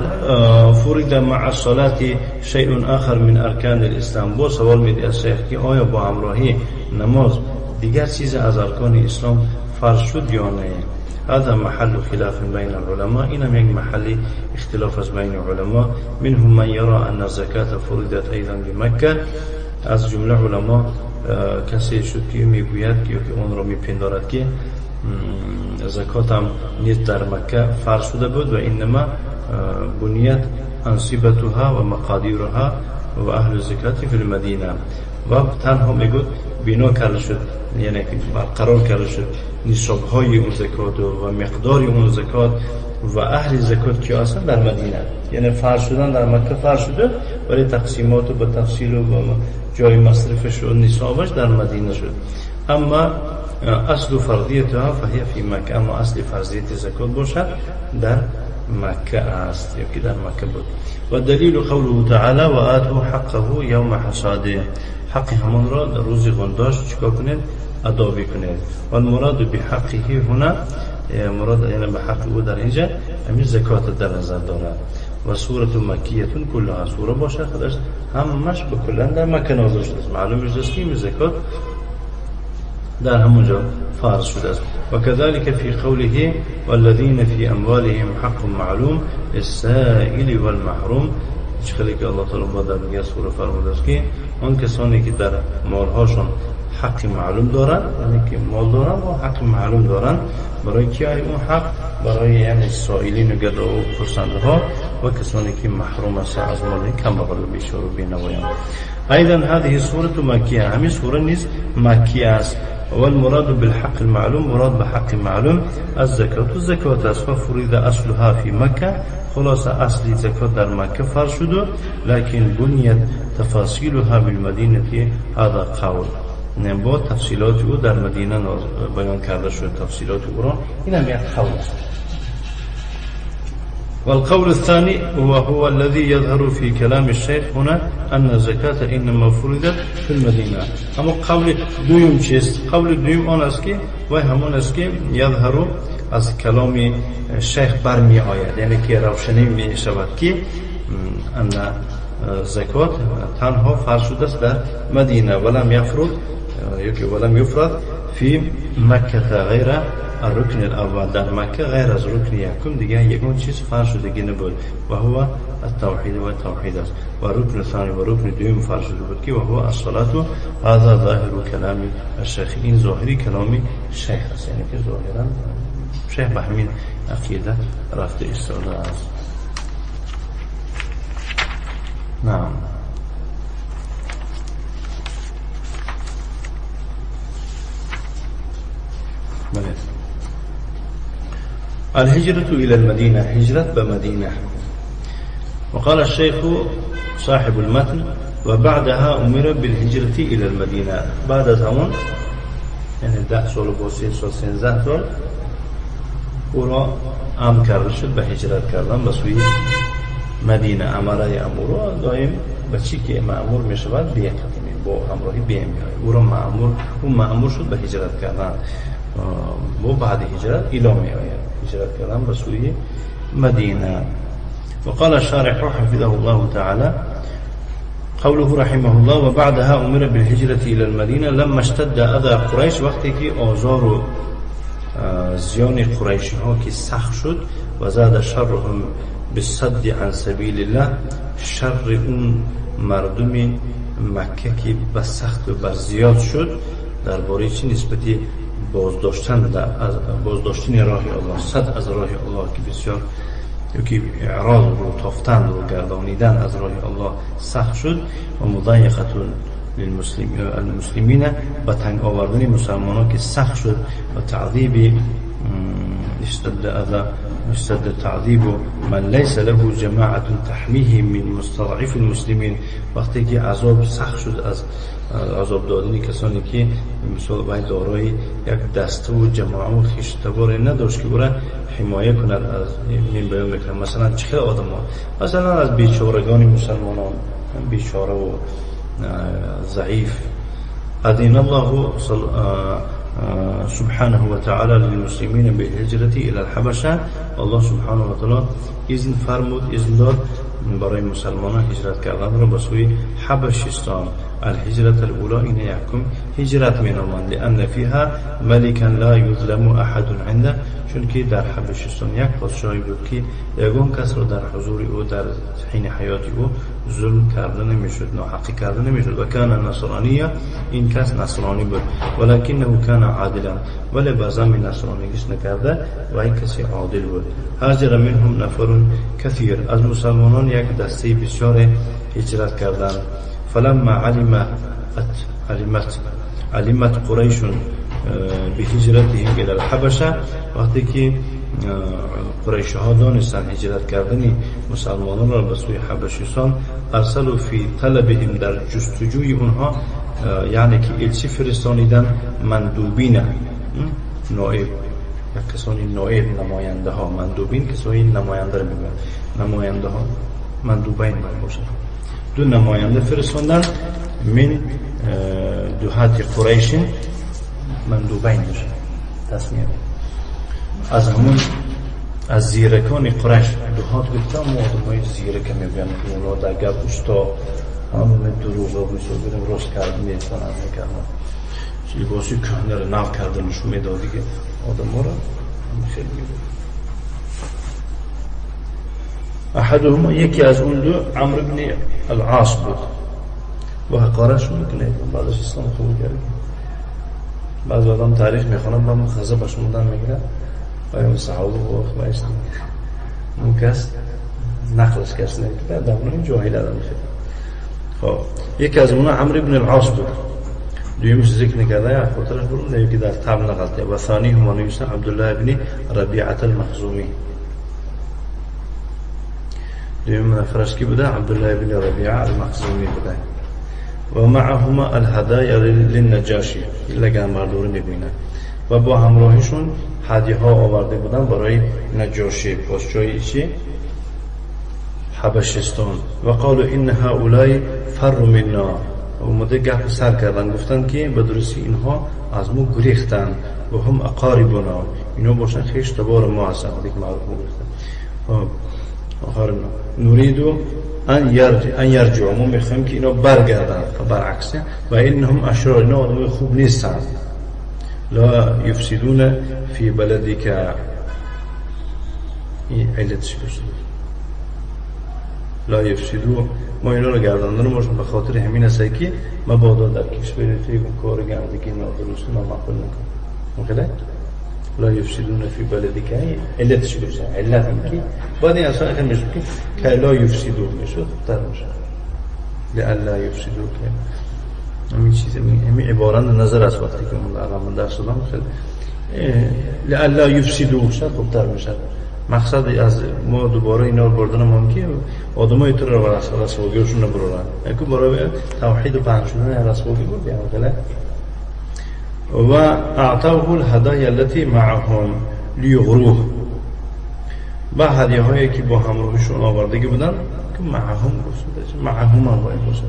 فرض مع الصلاة شيء آخر من ارکان الاسلام؟ با سوال میده از شیخ که آیا با همراهی نماز دیگر چیز از ارکان اسلام فرض شد یا نه؟ هذا محل خلاف بين العلماء. إنما یک محل اختلاف از بین علماء. منهم من يرى أن الزكاة فرضت أيضا بمكة. از جمله علما کسی شد که میگوید که اون را میپندارد که زکات هم نیز در مکه فرض شده بود و انما بنیت انصبتها و مقادیرها و اهل الزکات فی المدینه. و تنها میگوید بنا کرده شد، یعنی برقرار کرده شد نصاب های اون زکات و مقدار اون زکات و اهل زکات که اصلا در مدینه، یعنی فرض شدن در مکه فرض شده ولی تقسیمات و به تفصیل و جای مصرفش و نصابش در مدینه شد. اما اصل فرضیتها فهي فی مکه، اما اصل فرضیت زکات باشد در مکه است یا که در مکه بود. و دلیل قوله تعالی و آتوا حقه یوم حصاده، حق همان را در روز غنداش چیکار کنید؟ ادا بکنید. و المراد بحقه هنا، مراد یعنی به حق او در اینجا همین زکات در نظر دارد. و سورة مکیه کلها، سوره باشه خودش همش به کلا در مکه نازل شده است. معلوم است که زکات در همونجا فرض شده است. و كذلك في قوله والذين في اموالهم حق معلوم للسائل والمحروم، چخلی که الله تعالی با در دیگر سوره فرموده است که آن کسانی که در مالهاشون حق معلوم دارند، یعنی که مال دارند و حق معلوم دارند، برای کی اون حق؟ برای یعنی سائلین و گدا و پرسنده ها و کسانی که محروم هستند از مال کم بغل و بیچاره و بینوایان. ایضا هذه سوره مکیه، همین سوره نیز مکیه است. والمراد بالحق المعلوم، مراد بحق معلوم الزكاة، الزكاة است. ففرض اصلها في مكة، خلاصه اصل زکات در مکه فرض شد، لكن بنيت تفاصيلها بالمدينة. هذا قول، با تفصیلات او در مدینه بیان کرده شد، تفصیلات او را. این هم یک قول است. والقول الثاني وهو الذي يظهر في كلام الشيخ هنا أن الزكاة إنما فرضت في المدينة. اما قول دویم چیست؟ قول دویم آن است که و همان است که یظهر از کلام شیخ برمی آید، یعنی که روشنی می شود که ان زکات تنها فرض شده است در مدینه، ولم یفرض ولم یفرض فی مکه غیر الرکن الاول. در مکه غیر از رکن یکم دیگه یکون چیز فرض شدگی نبود، و هو التوحید و توحید است. و رکن ثانی و رکن دوم فرض شده بود که و هو الصلاة. هذا ظاهر کلام الشیخ، این ظاهری کلام شیخ است، یعنی که ظاهرا شیخ به همین عقیده رفته ایستاده است. نعم. بله. الهجرة إلى المدينة، هجرة بمدينة. وقال الشيخ صاحب المتن وبعدها أمر بالهجرة إلى المدينة. بعد از همون یعنی 10 سال و 3 سال 13 سال او را امر کرده شد به هجرت کردن به سوی مدینه. امره امورو دائم به چی که مأمور می شود به با همراهی به می آید. او را مأمور، او مأمور شد به هجرت کردن. با بعد هجرت الی می آید، هجرت کردن به سوی مدینه. وقال الشارح حفظه الله تعالى قوله رحمه الله وبعدها أمر بالهجرة إلى المدينة لما اشتد أذى قريش. وقتی که آزار و زیان قریشی ها که سخت شد، و زاد شرهم بالصد عن سبیل الله، شر اون مردم مکه که به سخت و بر زیاد شد درباره چی نسبتی بازداشتن راه الله، صد از راه الله که بسیار یکی اعراض رو تافتن رو گردانیدن از راه الله سخت شد، و مضایقه للمسلمین و تنگ آوردن مسلمانان که سخت شد، و تعذیب اشتد تعذیب من ليس له جماعة تحمیه من مستضعف المسلمین. وقتی که عذاب سخت شد از عذاب دادن کسانی که مثلا باید دارای یک دسته و جماعه و خویشتبار نداشت که او را حمایه کند از این بیان میکنم. مثلا چه آدم ها، مثلا از بیچارگان مسلمانان، بیچاره و ضعیف. أذن الله سبحانه وتعالى للمسلمين بالهجرة إلى الحبشة. الله سبحانه وتعالى إذن فرمود، إذن داد برای مسلمانان هجرت کردن را به سوی حبشستان. الهجرة الأولى این یکم هجرت می نامند، لأن فيها ملكا لا يظلم أحد عنده، چون که در حبشستان یک پادشاهی بود که یگان کس را در حضور او در حین حیات او ظلم کرده نمیشد، ناحقی کرده نمیشد. و کان نصرانیه، این کس نصرانی بود، ولکنه کان عادلا، ولی به زمین نصرانیش نکرده و این کسی عادل بود. هاجر منهم نفر کثیر، از مسلمانان یک دسته بسیار هجرت کردند. فلما علمت قریش بهجرتهم الى الحبشه، وقتی که قریش ها دانستند هجرت کردن مسلمانان را به سوی حبشستان، ارسلوا فی طلبهم، در جستجوی اونها، یعنی که الچی فرستانیدن، مندوبین نائب، یک کسانی نائب نماینده ها، مندوبین کسانی نماینده را میگن، نماینده ها مندوبین باید باشند. دو نماینده فرستاندن من دوهات قریش، مندوبین باشه تصمیه از همون از زیرکان قریش. دوهات گفتم آدم های زیرک میگن که اونا در گپ استا همه دروغ رو میسوزیدم راست کرد میتونن میکردن، لباسی کهنه رو نو کرده نشون میداد دیگه آدم ها رو خیلی میگه. احدهما، یکی از اون دو عمرو بن العاص بود و حقارش میکنه، بعدش اسلام قبول کرد. بعض آدم تاریخ میخوانم من غضبش موندن میگیره و اون صحابه و اخوانش اون کس نقلش کس نمیکنه، در اون جاهل آدم خیلی. خب یکی از اونها عمرو بن العاص بود دویمش ذکر نکرده خاطرش برون یکی در تب نغلطه. و ثانی هم نوشته عبدالله ابن ربیعة المخزومی. دویم نفرش کی بوده؟ عبدالله ابن ربیعة المخزومی بوده. و معهما الهدايا للنجاشی، لگن برداری میبینه و با همراهیشون هدیه ها آورده بودن برای نجاشی، پادشاهی چی؟ حبشستان. و قالوا ان هؤلاء فروا منا، اومده گپ سر کردن، گفتن که به درستی اینها از ما گریختن و هم اقاربنا، اینا باشن خویش تبار ما هستن، دیگه معروف گفتن. آخرنا نريد ان يرجعوا، ما میخوایم که اینا برگردن، برعکس و انهم اشرار، اینا آدمای خوب نیستن. لا یفسدون فی بلدک، این علتش بشه لا یفسدون، ما اینا رو گرداندن باشون به خاطر همین است که مبادا در کشور توی کار گندگی نادرست نامعقول نکن. مخله لا یفسدون فی بلدک، علتش بشه علت این که بعد این اصلا خیلی میشه که لا یفسدون میشد در میشه لئلا یفسدون، که همین چیز همین عبارت نظر از وقتی که من در درس دادم خیلی لئلا یفسدون شد خوبتر میشه. مقصد از ما دوباره اینا رو بردن ممکنه آدمای تو رو رسواگیشون رو برن، یکو برای توحید و پهن شدن رسواگی بود یعنی خیلی. و اعطوه الهدايا التي معهم لیغروه، با هدیه هایی که با همراهشون آوردگی بودن که معهم گفته معهم هم باید باشه،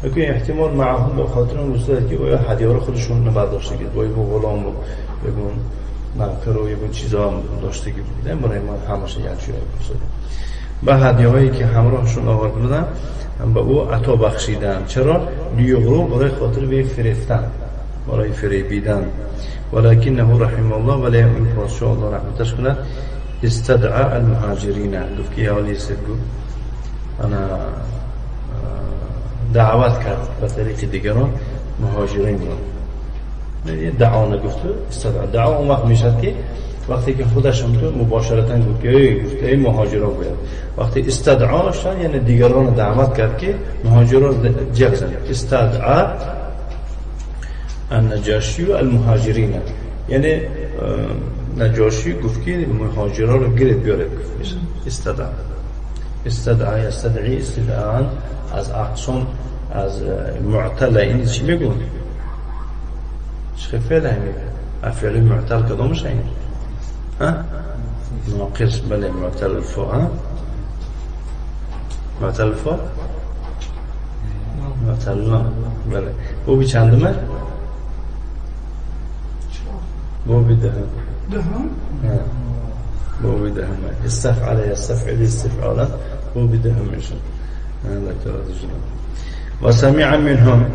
یکو احتمال معهم به خاطر اون گفته که باید هدیه رو خودشون برداشته گید، باید با غلام و بگون نوکر و یه چیزا هم داشته که بودن برای ما همش یک چیزی بوده. با هدیه هایی که همراهشون آورده بودن به او عطا بخشیدن. چرا؟ لیغرو، برای خاطر به فریفتن، برای فریبیدن. ولکنه رحمه الله، ولی این پادشاه الله رحمتش کند، استدعا المهاجرین، گفت که یا لیست گفت انا دعوت کرد به طریق دیگران مهاجرین را. دعا نگفت، استدعا. دعا اون وقت میشد که وقتی که خودش هم تو مباشرتا گفت که ای گفت ای مهاجران باید. وقتی استدعا شد یعنی دیگران رو دعوت کرد که مهاجران جیغ زنند. استدعا النجاشی و المهاجرین، یعنی نجاشی گفت که مهاجران رو گرد بیاره. گفت استدعا، استدعا یستدعی استدعا از اقسام از معتله. این چی میگون؟ چه فعل همین؟ فعل معتل کدامش این؟ ها؟ ناقص. بله معتل الفاء. ها؟ معتل الفاء؟ معتل نه. بله. بو بی چندمه؟ بو بی دهم. دهم؟ ها. بو بی دهم. استفعل یستفعل استفعالا بو بی دهم میشه. دکتر عزیز. و سمع منهم،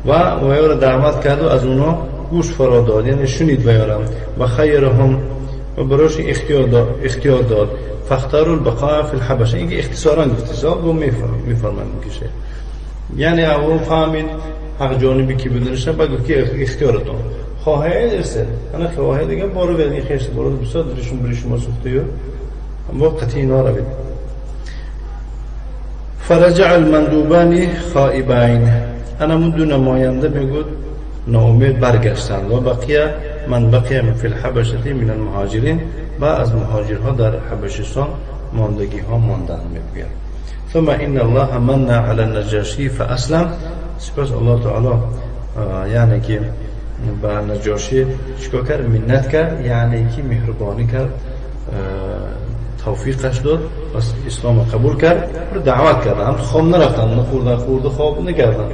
و یارو دعوت کرد و از اونا گوش فرا داد، یعنی شنید و یارم. و خیرهم، و براش اختیار داد. فاختاروا البقاء فی الحبشه، این که اختصارا گفت حساب و میفرمان میکشه، یعنی اول فهمید حق جانبی که بدونشه، بعد گفت که اختیارتون خواهید ارسل انا خواهید دیگه بارو بدین خیش بارو بسیار درشون بری شما سوخته و قطعی اینا رو بدین. فرجع المندوبان خائبین، انا من دو نماینده میگود ناامید برگشتند. و بقیه من بقیه من فی الحبشه من المهاجرین، و از مهاجرها در حبشستان ماندگی ها ماندن میگوید. ثم ان الله من علی النجاشی فاسلم، سپس الله تعالی یعنی که به نجاشی چیکار کرد؟ منت کرد، یعنی که مهربانی کرد، توفیقش داد، بس اسلام قبول کرد، دعوت کرد. هم خواب نرفتن، نخوردن، خورده خواب نکردن،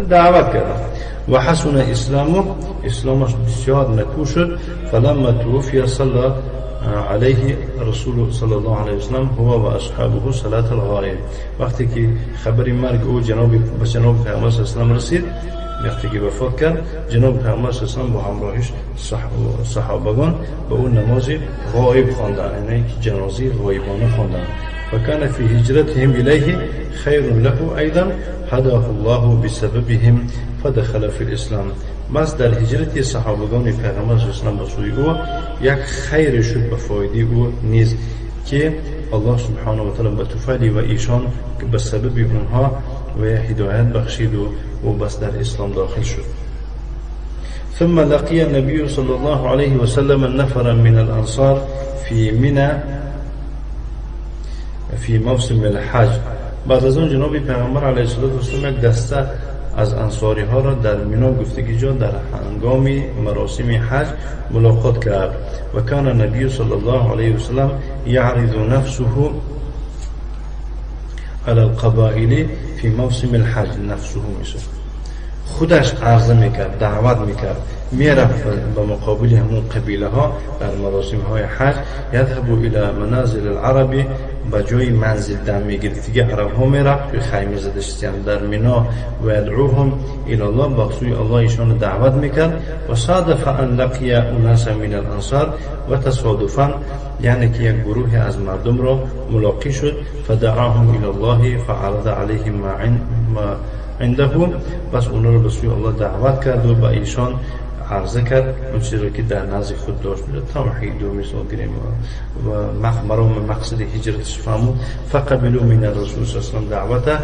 دعوت کردن. و حسن اسلامه، اسلامش بسیار نکو شد. فلما توفی صلی علیه رسول صلی الله علیه وسلم هو و اصحابه صلاة الغائب. وقتی که خبر مرگ او جناب به جناب پیامبر صلی الله علیه وسلم رسید، وقتی که وفات کرد، جناب پیامبر صلی الله علیه وسلم با همراهش صحابگان به او نماز غائب خواندن، یعنی جنازه غایبانه خواندن. و کان فی هجرتهم الیه خیر له ایضا هداه الله بسببهم فدخل فی الاسلام. بس در هجرت صحابگان پیغمبر صلی الله علیه وسلم به سوی او یک خیر شد به فایده او نیز، که الله سبحانه و تعالی به طفیل و ایشان به سبب اونها و هدایت بخشید و بس در اسلام داخل شد. ثم لقي النبي صلى الله عليه وسلم نفرا من الأنصار في منى في موسم الحج. بعد از اون جناب پیغمبر علیه الصلاة والسلام یک دسته از انصاری ها را در مینا گفتگی جا در هنگام مراسم حج ملاقات کرد. و کان النبی صلی الله علیه وسلم یعرض نفسه علی القبائل فی موسم الحج. نفسه میشه خودش عرضه میکرد، دعوت میکرد، میرفت به مقابل همون قبیله ها در مراسم های حج. یذهب الى منازل العرب، به جای منزل دم میگرفت دیگه عرب ها میرفت توی خیمه زده شدن در مینا. و یدعوهم الى الله، به سوی الله ایشان دعوت میکرد. و صادف ان لقی اناسا من الانصار، و تصادفا یعنی که یک گروه از مردم را ملاقی شد. فدعاهم الى الله فعرض علیهم ما عنده، بس اونا رو به سوی الله دعوت کرد و به ایشان عرضه کرد اون چیزی رو که در نزد خود داشت، توحید و مثال گریم و مرام مقصد هجرتش فرمود. فقبلوا من الرسول صلی الله علیه و سلم دعوته،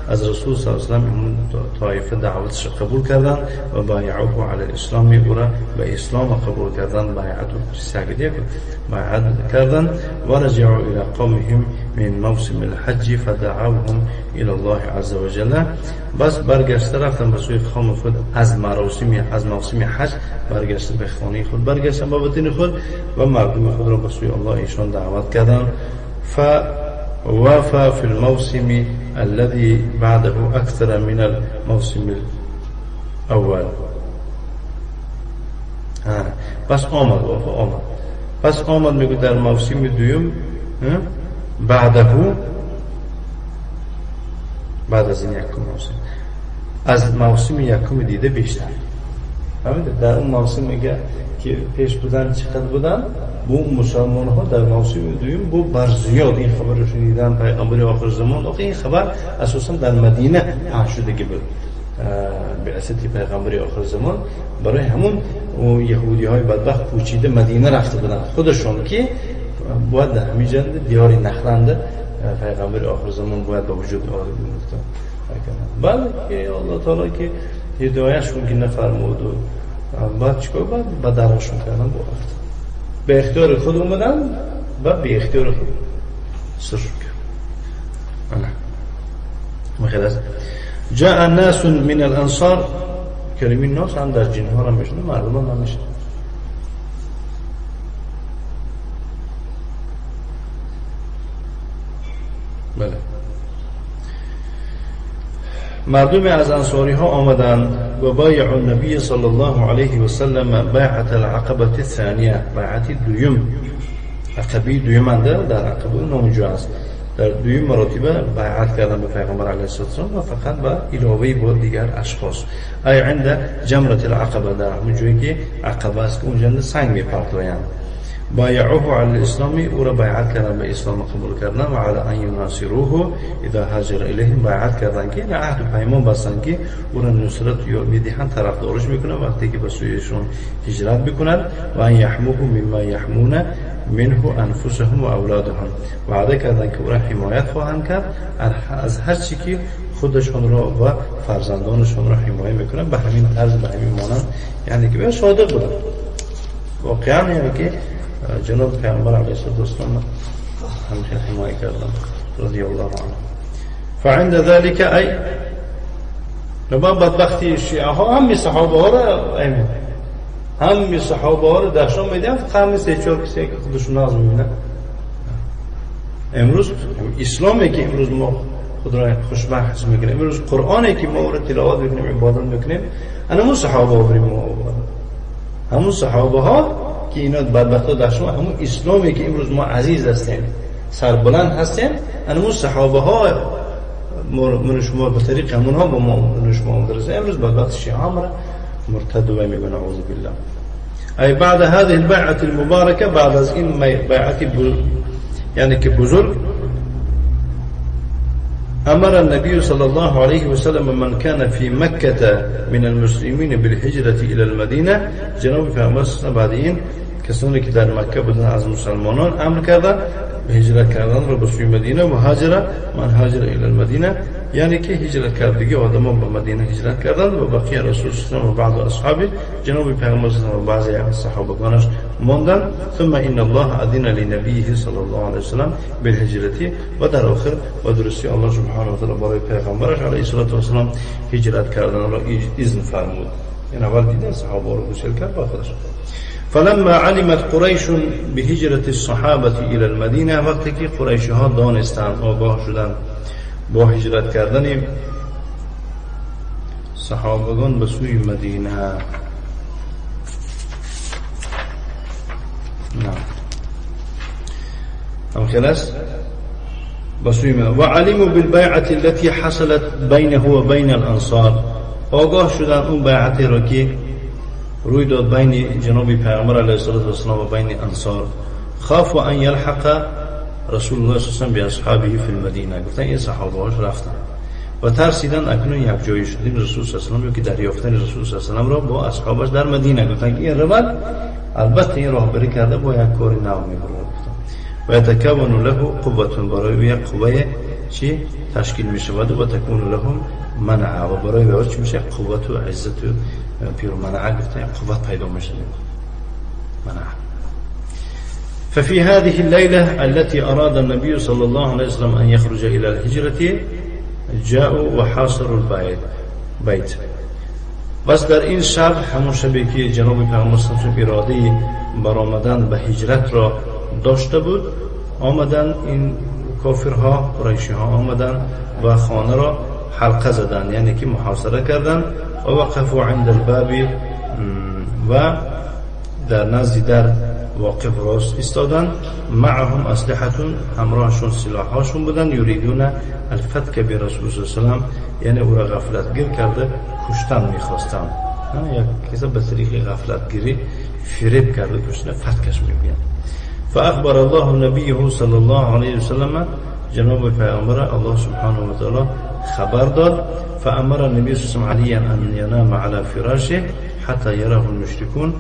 از رسول صلی الله علیه و سلم اون طایفه دعوتش قبول کردن و بایعوه علی الاسلام، او را به اسلام قبول کردن، بیعت سعیده بیعت کردن. و رجعوا الى قومهم من موسم الحج فدعوهم الى الله عز وجل. بس برگشته رفتن به سوی قوم خود از مراسم از موسم حج، برگشته به خانه خود، برگشتن به وطن خود و مردم خود را به سوی الله ایشان دعوت کردند. فوافى في الموسم الذي بعده اکثر من الموسم الاول. پس آمد، وافا آمد، پس آمد میگه در موسم دوم بعده، بعد از این یکم موسم، از موسم یکم دیده بیشتر. فهمیده؟ در اون موسم میگه که پیش بودن چقدر بودن بو مسلمان ها در موسم دوم بو بر زیاد این خبر رو شنیدن پیغمبر آخر زمان. آخه این خبر اساسا در مدینه پخش شده بود، بعثت پیغمبر آخر زمان. برای همون یهودی های بدبخت کوچیده مدینه رفته بودن خودشون که باید در همین جند دیار نخلنده پیغمبر آخر زمان باید به وجود آورد. بعد که الله تعالی که هدایتشون که نفرمود و بعد چیکار بعد به درشون کردن با رفت به اختیار خود اومدن و به اختیار خود سر کرد. خلاص جاء الناس من الانصار، کلمه ناس هم در جنها را میشنه، مردم هم میشنه. بله، مردم از انصاری ها آمدند و بایع النبی صلی الله علیه و سلم بیعت العقبه الثانیه، بیعت دویم، عقبه دویم در عقبه نامجو است. در دویم مراتبه بیعت کردن به پیغمبر علیه السلام و فقط به علاوه با دیگر اشخاص. ای عند جمرة العقبه، در همون جایی که عقبه است که اونجا سنگ میپرتایند. بايعوه على الإسلام، او را بیعت کردن به اسلام قبول کردن. و على ان يناصروه اذا هاجر الیهم، بیعت کردن که یعنی عهد و پیمان بستن که او را نصرت یا میدهن، طرفدارش میکنن وقتی که به سویشون هجرت میکنن. و ان یحموه مما یحمون منه انفسهم و اولادهم، وعده کردن که او را حمایت خواهند کرد از هر چی که خودشون را و فرزندانشون را حمایت میکنن، به همین طرز به همین مانند، یعنی که به صادق بودن واقعا، یعنی که جناب پیامبر علیه السلام همچنین حمایت کردن رضی الله عنه. فعند ذلك ای نبا بدبختی شیعه ها هم صحابه ها را هم صحابه ها را دشنام میدن، فقط همین سه چهار کسی که خودشون ناز میبینن. امروز اسلامی که امروز ما خود را خوشبخت حس میکنیم، امروز قرآنی که ما او را تلاوت میکنیم عبادت میکنیم، همون صحابه ها بریم ما همون صحابه ها که اینا بدبختا دشنام، همون اسلامی که امروز ما عزیز هستیم سربلند هستیم، همون صحابه ها من شما به طریق همونها با ما من شما مدرسه. امروز بدبخت شیعه را مرتد و میگن اعوذ بالله. ای بعد هذه البيعة المباركة، بعد از این بیعت یعنی که بزرگ، أمر النبي صلى الله عليه وسلم من كان في مكة من المسلمين بالهجرة إلى المدينة. جناب پیامبر بعد این کسانی که در مکه بودن از مسلمانان امر کردن به هجرت کردن رو به سوی مدینه. و هاجر من هاجر إلى المدينة، یعنی که هجرت کرد دیگه آدمان به مدینه هجرت کردند و بقیه رسول الله و بعض اصحابه جناب پیغمبر صلی الله و بعضی از صحابگانش ماندند. ثم ان الله اذن لنبیه صلی الله علیه وسلم بالهجرت و در آخر و درستی الله سبحانه و تعالی برای پیغمبرش علیه الصلاة والسلام هجرت کردن را اذن فرمود. این اول دیدن صحابه رو گسل کرد با خودش. فلما علمت قریش بهجرت الصحابه الى المدینه، وقتی که قریش ها دانستند، آگاه شدند با هجرت کردن صحابگان به سوی مدینه. نه هم خلاص به سوی مدینه. و علموا بالبيعة التي حصلت بينه و بین الانصار، آگاه شدن اون بیعتی را که روی داد بین جناب پیغمبر علیه الصلاة والسلام و بین انصار. خافوا ان یلحق رسول الله صلی الله علیه و به اصحابه فی المدینه، گفتن این صحابه هاش رفتن و ترسیدن اکنون یک جایی شدیم رسول صلی الله علیه و که دریافتن رسول صلی الله علیه و را با اصحابش در مدینه. گفتن که این روند البته این راهبری کرده با یک کار نو میبره. گفتن و یتکون له قوة، برای یک قوه چی تشکیل میشود و تکون لهم منع، و برای او چی میشه؟ قوت و عزت و پیر منع. گفتن قوت پیدا میشه منع. ففي هذه الليلة التي أراد النبي صلى الله عليه وسلم أن يخرج إلى الهجرة جاءوا وحاصروا البيت. بس در این شب، همون شبی که جناب پیغمبر صلی الله علیه و اراده برآمدن به هجرت را داشته بود، آمدن این کافرها، قریشی ها آمدن و خانه را حلقه زدن، یعنی که محاصره کردن. و وقفوا عند الباب، و در نزد در واقف راست ایستادن. معهم اسلحتون، همراهشون سلاحهاشون بودن. یریدون الفتک به رسول الله صلی الله علیه و سلم، یعنی او را غفلتگیر کرده کشتن میخواستن. یک کسی به طریق غفلتگیری فریب کرده کشتن، فتکش میگن. فاخبر الله نبیه صلی الله علیه و سلم، جناب پیامبر الله سبحانه و تعالی خبر داد. فامر النبی صلی الله علیه و سلم ان ینام علی فراشه حتی یراه المشرکون.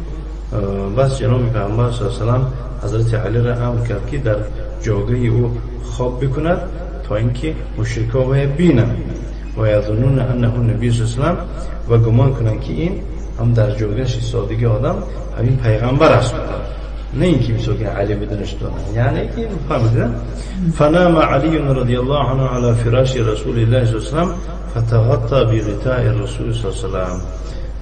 بس جناب پیامبر صلی الله علیه و سلم حضرت علی را امر کرد که در جاگه او خواب بکند تا اینکه مشرکا وی بینند و یظنون انه النبی صلی الله علیه و سلم، و گمان کنند که این هم در جاگهش ایستادگی آدم همین پیغمبر است، نه اینکه مثل که علی بدنش دادن، یعنی که فهمیدن. فنام علی رضی الله عنه علی فراش رسول الله صلی الله علیه و سلم فتغطى بغطاء الرسول صلی الله علیه و سلم.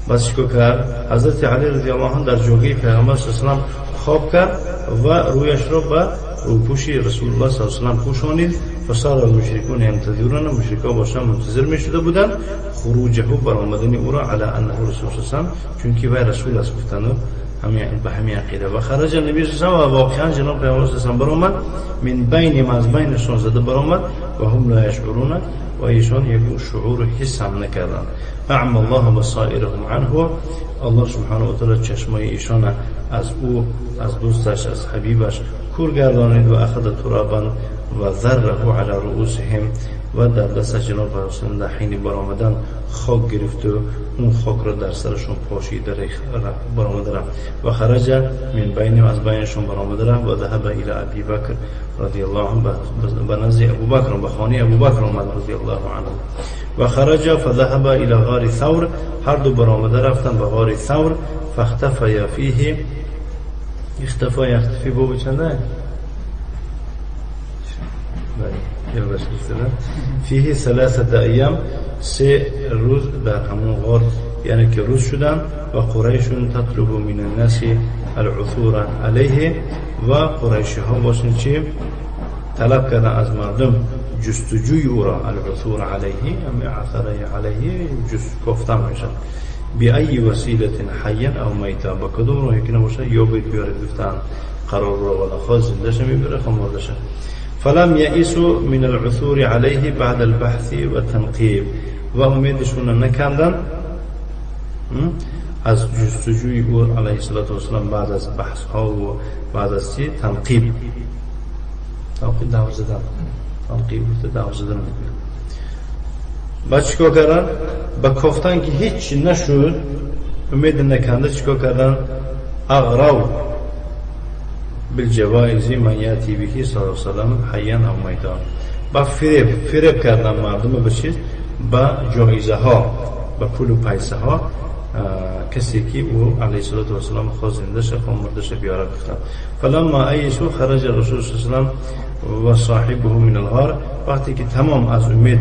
بس چیکار کرد؟ حضرت علی رضی الله عنه در جوگه پیغمبر صلی الله علیه و سلم خواب کرد و رویش را به روپوشی رسول الله صلی الله علیه و سلم پوشانید. فصار المشرکون ینتظرون، مشرکا باشن منتظر می شده بودند خروجه، برآمدن او را، علی انه رسول صلی الله علیه و سلم، چون که وی رسول است گفتند همین به همین عقیده. و خرج النبی صلی الله علیه و سلم، و واقعا جناب پیغمبر صلی الله علیه و سلم برآمد، من بین از بینشان زده برآمد و هم لا یشعرون، و ایشان یک شعور حس هم نکردند. اعم الله بصائرهم عنه، الله سبحانه و تعالی چشمای ایشان از او، از دوستش، از حبیبش کور گردانید. و اخذ ترابا و ذره علی رؤوسهم، و در دست جناب رسول در حین برآمدن خاک گرفت و اون خاک را در سرشون پاشید برآمده رفت. و خرج من بینهم، از بینشون برآمده رفت. و ذهب الی ابی بکر رضی الله عنه، به نزد ابوبکر، به خانه ابوبکر آمد رضی الله عنه. و خرج فذهب الی غار ثور، هر دو برآمده رفتن به غار ثور. فاختفی فیه، اختفا یختفی بابا چنده؟ فیه ثلاثه ایام، سه روز در همون غار یعنی که روز شدن. و قریش تطلب من الناس العثور علیه، و قریش ها باشن چی؟ طلب کردن از مردم جستجوی او را، العثور علیه ام عثر علیه جست گفتن میشن، بی ای وسیله حیا او میتا، با کدوم راهی که نباشه یا باید بیارید گفتن قرار را ولا خواست زنده شه میبره خمرده شه. فلم یئسوا من العثور علیه بعد البحث و تنقیب، و امیدشون نکندن از جستجوی او علیه الصلاة والسلام بعد از بحث ها و بعد از چی؟ تنقیب، تنقیب دور زدن، تنقیب گفته دور زدن میگه. بعد چیکار کردن؟ با کافتن که هیچ نشد امید نکنده چیکار کردن؟ اغراو بالجوائز من یاتی به صلی الله علیه و سلم حیا او میتا، با فریب کردن مردم به چیز؟ با جایزه ها، با پول و پیسه ها. کسی که او علیه الصلاة والسلام خواست زنده شه، خواه مرده شه بیاره گفتن. فلما ایسوا خرج رسول صلی الله علیه و سلم و صاحبه من الغار. وقتی که تمام از امید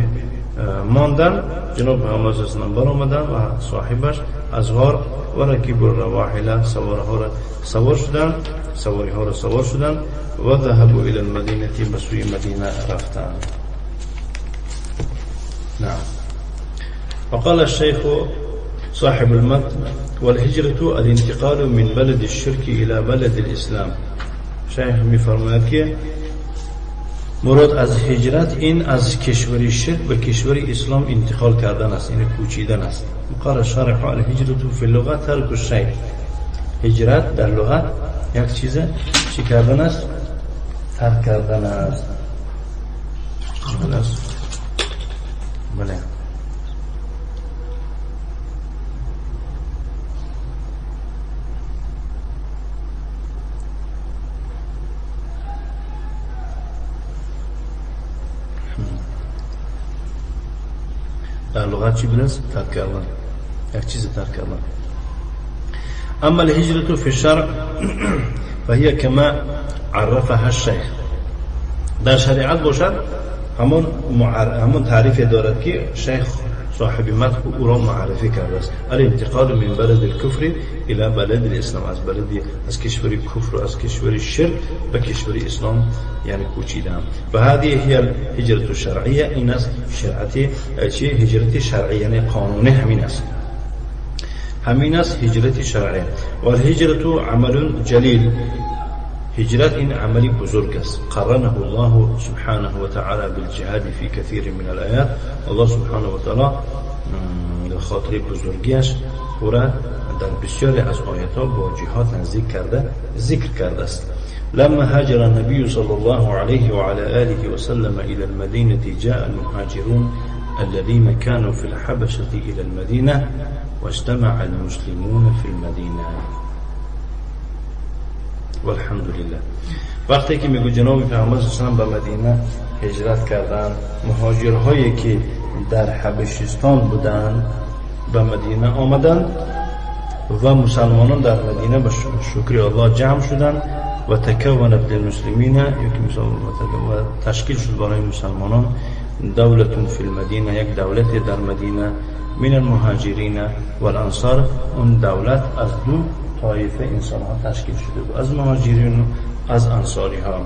ماندن، جناب پیامبر صلی الله علیه و سلم برآمدن و صاحبش از غار و رکب الرواحل، سوارها را سوار شدن، سواری ها را سوار شدن و ذهبوا الى المدینه، به سوی مدینه رفتن. نعم. وقال الشيخ صاحب المتن: والهجرة الانتقال من بلد الشرك إلى بلد الإسلام. شیخ می‌فرماید که مراد از هجرت این از کشور شرک به کشور اسلام انتقال کردن است، یعنی کوچیدن است. قال الشارح: الهجرة فی اللغة ترک الشیء. هجرت در لغت یک چیز چی کردن است؟ ترک کردن است. بله. در لغت چی بودن؟ ترک کردن، یک چیز ترک کردن. اما الهجرة في الشرع فهي كما عرفها الشيخ. در شریعت باشد همون تعریف دارد که شیخ صاحب متن او را معرفی کرده است. الانتقال من بلد الكفر الى بلد الاسلام، از بلد، از کشور کفر و از کشور شرک به کشور اسلام یعنی کوچیدن. و هذه هي الهجرة الشرعیه. این است شرعت چی؟ هجرت شرعی، یعنی قانونی همین است، همین است هجرت شرعی. و الهجرة عمل جلیل. هجرت این عملی بزرگ است. قرنه الله سبحانه و تعالی بالجهاد فی کثیر من الآیات. الله سبحانه و تعالی به خاطر بزرگیش او را در بسیاری از آیات ها با جهاد نزدیک کرده، ذکر کرده است. لما هاجر النبي صلى الله عليه وعلى آله وسلم إلى المدينة جاء المهاجرون الذين كانوا في الحبشة إلى المدينة واجتمع المسلمون في المدينة والحمد لله. وقتی که میگو جناب پیامبر صلی الله علیه و به مدینه هجرت کردند، مهاجرهایی که در حبشستان بودند به مدینه آمدند و مسلمانان در مدینه به شکر الله جمع شدند و تکونت للمسلمین، و تشکیل شد برای مسلمانان دولت فی المدینه، یک دولت در مدینه من المهاجرین والانصار. اون دولت از دو طایفه انسان ها تشکیل شده بود، از مهاجرین و از انصاری ها.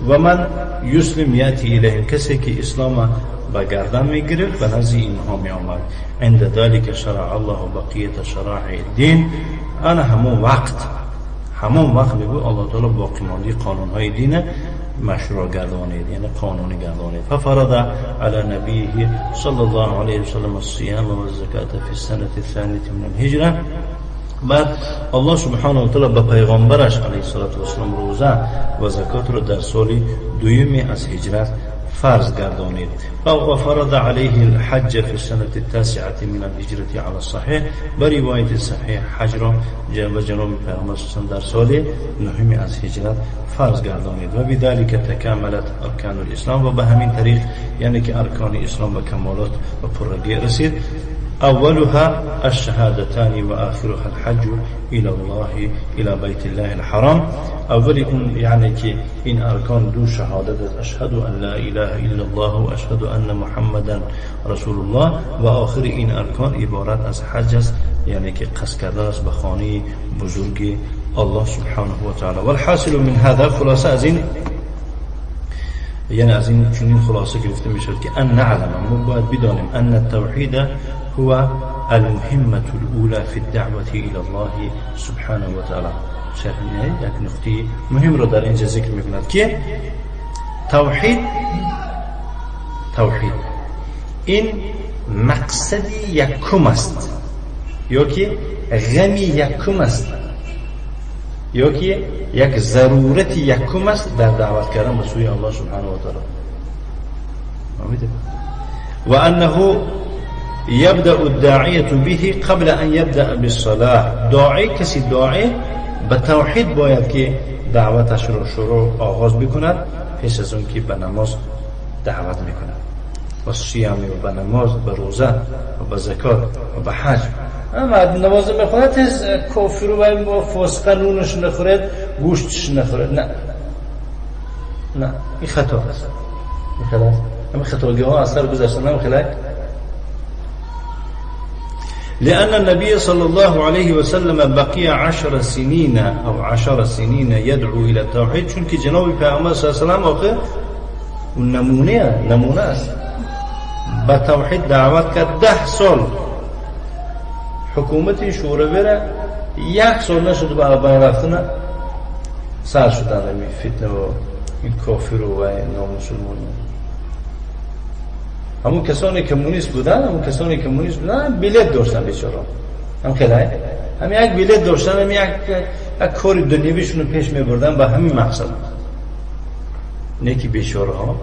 و من یسلم یاتی الیهم، کسی که اسلام به گردن میگرفت به نزد اینها می آمد. عند ذلك شرع الله بقیه شرائع الدین. انا همون وقت میگو الله تعالی باقی مانده قانون های دین مشروع گردانید، یعنی قانونی گردانید. ففرض على نبیه صلی الله علیه وسلم الصيام والزکات فی السنه الثانیه من الهجره. بعد الله سبحانه و تعالی به پیغمبرش علیه الصلاة والسلام روزه و زکات رو در سال دوم از هجرت فرض گردانید. و فرض علیه الحج فی السنه التاسعه من الهجرة على الصحیح. به روایت صحیح حج را به جناب پیغمبر صلی الله علیه و در سال نهم از هجرت فرض گردانید. و بذلك تکاملت ارکان الاسلام. و به همین طریق یعنی که ارکان اسلام به کمالات و پرگی رسید. أولها الشهادتان وآخرها الحج إلى الله إلى بيت الله الحرام. أول يعني که این ارکان دو شهادت، أشهد أن لا إله إلا الله و أشهد أن محمدا رسول الله، و آخر این ارکان عبارت از حج است، یعنی که قصد کردن است به خانه بزرگ الله سبحانه و تعالی. والحاصل من هذا، خلاصه از این، یعنی از این چنین خلاصه گرفته میشد که ان نعلم، ما باید بدانیم ان التوحید هو المهمة الأولى في الدعوة إلى الله سبحانه وتعالى. شیخ یک نقطه مهم رو در اینجا ذکر میکند که توحید این مقصد یکم است، یا که غم یکم است، یا که یک ضرورت یکم است در دعوت کردن به سوی الله سبحانه و تعالی. و انه يبدأ الداعية به قبل أن يبدأ بالصلاة. داعی، کسی داعی به توحید باید که دعوتش رو شروع آغاز بکند پیش از اون که به نماز دعوت میکنه و صیام و به نماز، به روزه و به زکات و به حج. اما نماز میخونه تز کافر و فاسقه نونش نخورد، گوشتش نخورد. نه نه، این خطا است. این خطا است. همین خطاگی ها اثر گذاشتن هم خیلی. لأن النبي صلى الله عليه وسلم بقي 10 سنين أو 10 سنين يدعو إلى التوحيد، چون که جناب پیامبر صلی الله علیه و سلم آخر نمونه است، به توحید دعوت کرد. 10 سال حکومت شوروی را 1 سال نشد به بین رفتن سر شدن این فتنه و این کافر و این نامسلمان. همون کسانی کمونیست بودن، بلیت داشتن بیچاره، هم خیلی هم یک بلیت داشتن، هم یک کار دنیویشون رو پیش می‌بردن به همین مقصد. نه که بیچاره ها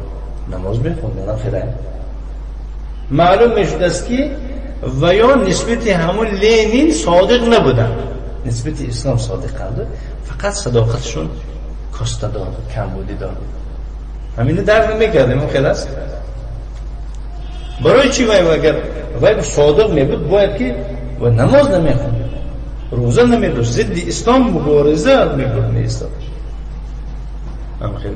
نماز می‌خوندن، هم خیلی معلوم میشد است که و یا نسبت همون لنین صادق نبودن، نسبت اسلام صادق بود، فقط صداقتشون کاسته دار بود، کمبودی دار بود. همینو درک نمی‌کردیم. اون خیلی است. برای چی وای اگر وای صادق میبود باید که و نماز نمیخوند، روزه نمیداشت، ضد اسلام مبارزه میبرد، میایستاد. هم خیلی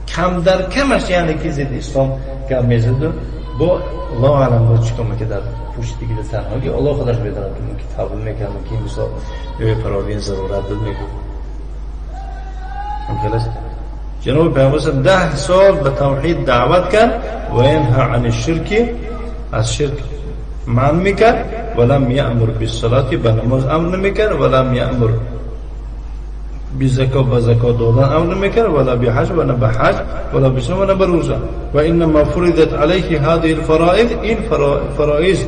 کم در کمش یعنی که ضد اسلام گپ میزد. با الله اعلم با چیکار میکرد در پشت دیگه تنهایی، الله خودش میداند که ممکن تحول میکرد، ممکن مثلا یه پراوین ضرورت بود میکرد. هم خیلی است. جناب پیامبر 10 سال به توحید دعوت کرد و ینها عن الشرک، از شرک منع میکرد، ولم یأمر بالصلاة، به نماز امر نمیکرد، ولم یأمر بالزکات، به زکات دادن امر نمیکرد، ولا بحج، و نه به حج، ولا بصوم، و نه به روزه. و انما فرضت علیه هذه الفرائض، این فرائض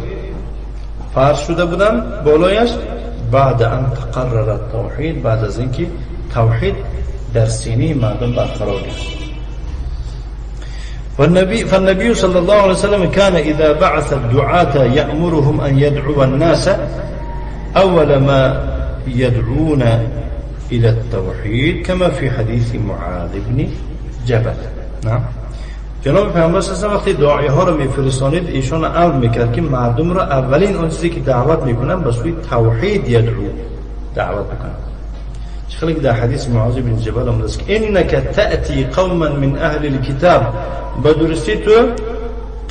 فرض شده بودن بالایش بعد ان تقرر التوحید، بعد از اینکه توحید در سینه مردم برقرار گشت. فالنبي صلى الله عليه وسلم كان إذا بعث الدعاة يأمرهم أن يدعو الناس أول ما يدعون إلى التوحيد كما في حديث معاذ بن جبل. نعم. جناب پیامبر صلی الله علیه و وقتی داعیه ها رو میفرستانید ایشان امر میکرد که مردم رو اولین آن چیزی که دعوت میکنن به سوی توحید یدعو دعوت بکنن. خیلی در حدیث معاذ بن جبل آمده است که انک تأتی قوما من اهل الكتاب، به درستی تو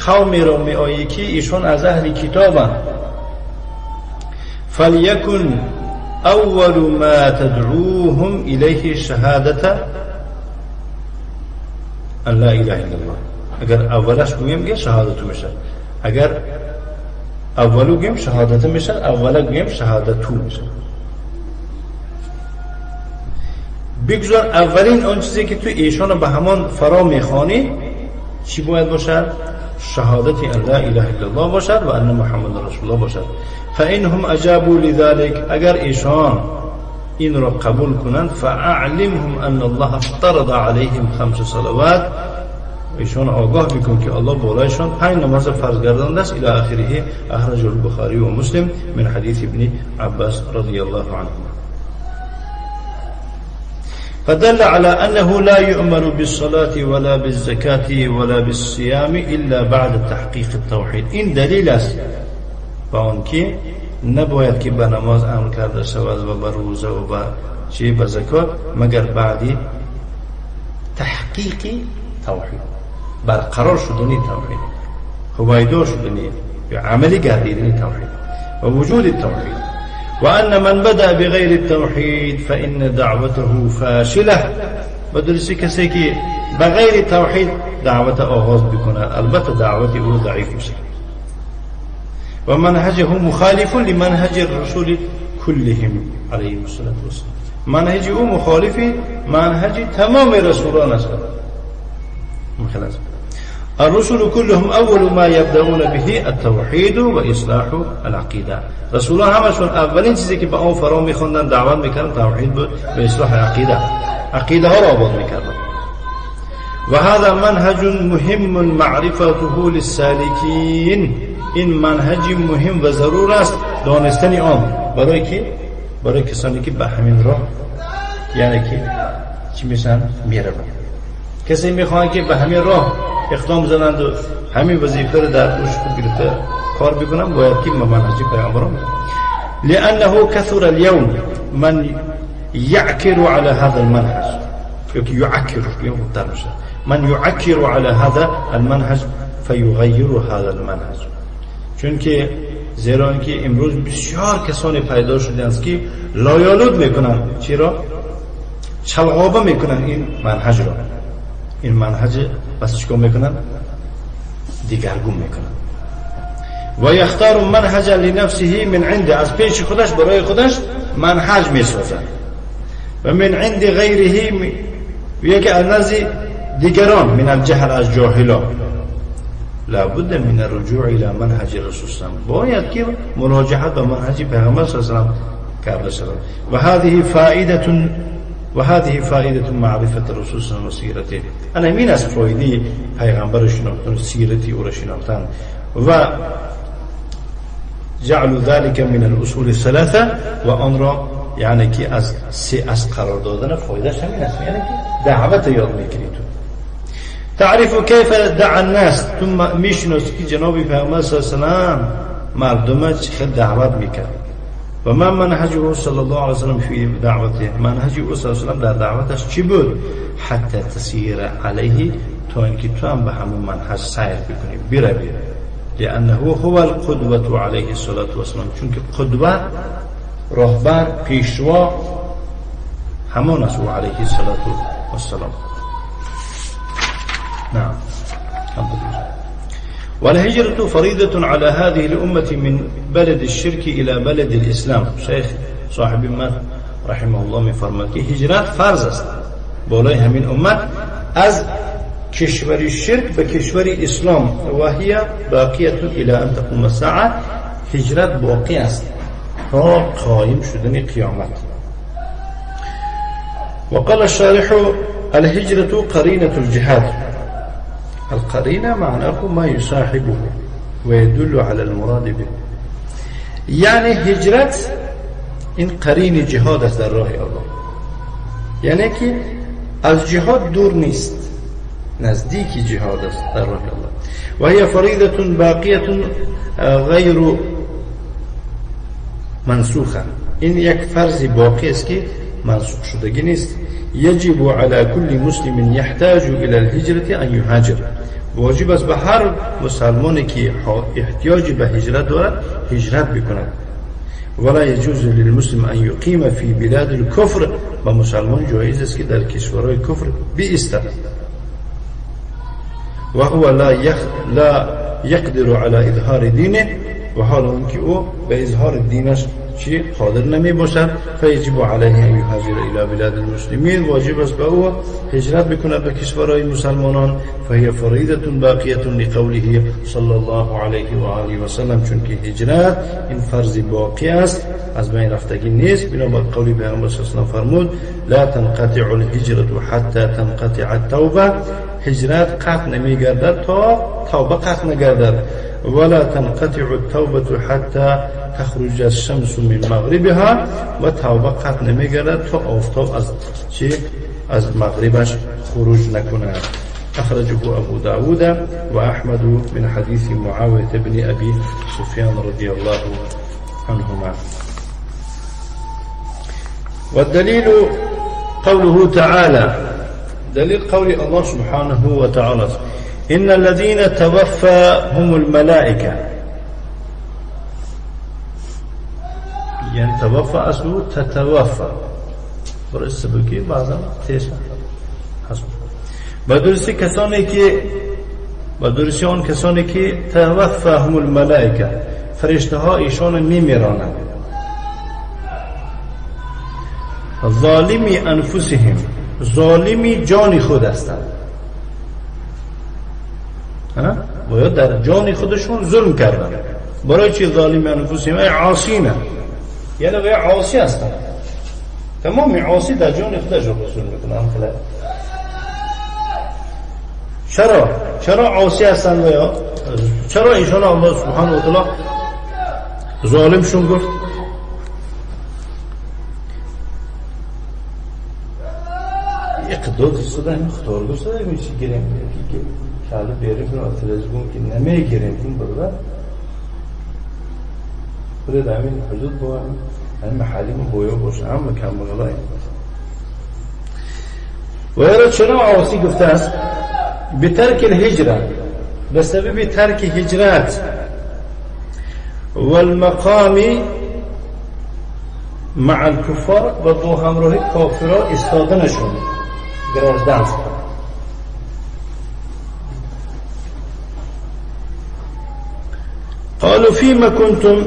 قومی را می آیی که ایشان از اهل کتابند. فلیکن اول ما تدعوهم الیه شهادت ان لا اله الا الله. اگر اولش گویم که شهادت میشه، اگر اولو گویم شهادت میشه، اولا گویم شهادتو میشه. بگذار اولین آن چیزی که تو ایشان به همان فرا میخوانی چی باید باشد؟ شهادت ان لا اله الا الله باشد و ان محمد رسول الله باشد. فانهم اجابوا لذلك، اگر ایشان این را قبول کنند، فاعلمهم ان الله افترض علیهم 5 صلوات، ایشان آگاه بکن که الله بالایشان 5 نماز فرض گردانده است. الی آخره. اخرجه البخاری و مسلم من حدیث ابن عباس رضی الله عنهما. فدل على أنه لا يؤمر بالصلاة ولا بالزكاة ولا بالصيام إلا بعد تحقیق التوحید. این دلیل است با آنکه نباید که به نماز امر کرده شود و به روزه و به چی به زکات مگر بعدی تحقیق توحید، برقرار شدن توحید، هویدا شدن یا عملی گردیدن توحید و وجود التوحید. وأن من بدأ بغير التوحيد فإن دعوته فاشلة. بدرسی کسی که بغیر توحید دعوت آغاز بکنه البته دعوت او ضعیف میشه. و منهجه مخالف لمنهج الرسول كلهم علیهم الصلاة والسلام. منهج او مخالف منهج تمام رسولان است. مخالف الرسل كلهم اول ما يبدأون به التوحید و اصلاح العقیده. رسولان همشون اولین چیزی که به آن فرا میخوندن دعوت میکردن توحید بود و اصلاح عقیده، عقیده ها را آباد میکردن. و هذا منهج مهم معرفته للسالکین. این منهج مهم و ضرور است دانستن آن برای که برای کسانی که به همین راه یعنی که چی میشن میروند. کسی میخواهند که به همین راه اقدام زنند و همین وظیفه رو در دوش خود گرفته کار بکنن، باید که منهج پیامبران. لأنه كثر اليوم من يعكر على هذا المنهج، يعكر من يعكر على هذا المنهج فيغير هذا المنهج. چون که زیرا اینکه امروز بسیار کسانی پیدا شدند که لایالود میکنن، چرا؟ چلغابه میکنن این منهج را، این منهج بس چیکار میکنن؟ دیگرگون میکنن. و یختار منهجا لنفسه من عند، از پیش خودش برای خودش منهج میسازد، و من عند غیره، یکی از نزد دیگران، من الجهل، از جاهلا. لابد من الرجوع الى منهج رسول الله، باید که مراجعه به منهج پیغمبر صلی الله علیه و سلم کرده شود. و هذه فائده و هذه فائده معرفت رسول الله و سیرته. انا همین از فایده پیغمبر شناختن، سیرتی او را شناختن. و جعل ذلك من الاصول الثلاثه، و آن را یعنی که از سه از قرار دادن فایدهش همین است، یعنی که دعوت یاد میگیری تو. تعرف کیف دعا الناس، تو میشناسی که جناب پیغمبر صلی الله علیه و سلم مردم چه دعوت میکرد. و من منهجه صلی الله علیه و سلم فی دعوته، منهج او صلی الله علیه و سلم در دعوتش چی بود؟ حتی تسیر علیه، تا اینکه تو هم به همون منهج سیر بکنی، بروی. لأنه هو القدوة علیه الصلاة والسلام، چون که قدوة، راهبر، پیشوا همان است او علیه الصلاة والسلام. نعم. والهجرة فريضة على هذه الأمة من بلد الشرك إلى بلد الإسلام. شیخ صاحب متن رحمه الله می‌فرماید که هجرت فرض است بالای همین امت از کشور شرک به کشور اسلام، و هي باقیة إلى أن تقوم الساعة. هجرت باقی است تا قایم شدن قیامت. وقال الشارح الهجرة قرینة الجهاد. القرینة معناه ما يصاحبه ويدل على المراد به، یعنی هجرت این قرین جهاد است در راه الله، یعنی که از جهاد دور نیست، نزدیک جهاد است در راه الله. و هي فریضة باقیة غیر منسوخة، این یک فرض باقی است که منسوخ شدگی نیست. يجب على كل مسلم يحتاج إلى الهجرة أن يهاجر، واجب است به هر مسلمانی که احتیاج به هجرت دارد هجرت بکند. ولا يجوز للمسلم أن يقيم في بلاد الكفر، و مسلمان جایز است که در کشورهای کفر بایستد. و هو لا يقدر على اظهار دینه، و حال اون که او به اظهار دینش چی قادر نمی باشد. فیجب علیه ان یهاجر الی بلاد المسلمین، واجب است به او هجرت بکند به کشورهای مسلمانان. فهي فریضة باقیة لقوله صلی الله علیه و آله و سلم، چون که هجرت این فرض باقی است، از بین رفتگی نیست. بنابر قول پیامبر صلی الله علیه و سلم فرمود لا تنقطع الهجرة حتى تنقطع التوبه، هجرت قطع نمی گردد تا توبه قطع نگردد. ولا تنقطع التوبة حتى تخرج الشمس من مغربها، و توبه قطع نمیگردد تا آفتاب از چی؟ از مغربش خروج نکند. أخرجه أبو داود وأحمد من حديث معاوية بن أبي سفيان رضي الله عنهما. والدليل قوله تعالى، دليل قول الله سبحانه وتعالى إن الذين توفاهم الملائكة، یعنی توفى اصله تتوفى، برای سبکی بعضا تیشه حسب. با درستی کسانی که با درستی آن کسانی که توفاهم الملائکه، فرشته ها ایشان میمیرانند. ظالمی انفسهم، ظالمی جان خود هستند، باید در جان خودشون ظلم کردن. برای چی ظالم انفسهم؟ ای عاصینه، یعنی غیر عاصی هستند. تمام عاصی در جان خودش ظلم میکنن. چرا؟ چرا عاصی هستند و یا چرا ایشان الله سبحانه و تعالی ظالمشون گفت؟ اقداد شده همین خطارگو شده میشه گیریم که کله بیریم کنم از تلویزیون که نمیگیریم این برادر خود همین حدود با همین محلی بویا باشه هم کم بغلای و یارا چرا عاصی گفته است به ترک الهجره، به سبب ترک هجرت و المقام مع الكفار و با همراهی کافرها ایستادنشون گراژدانство. قالوا فيما كنتم،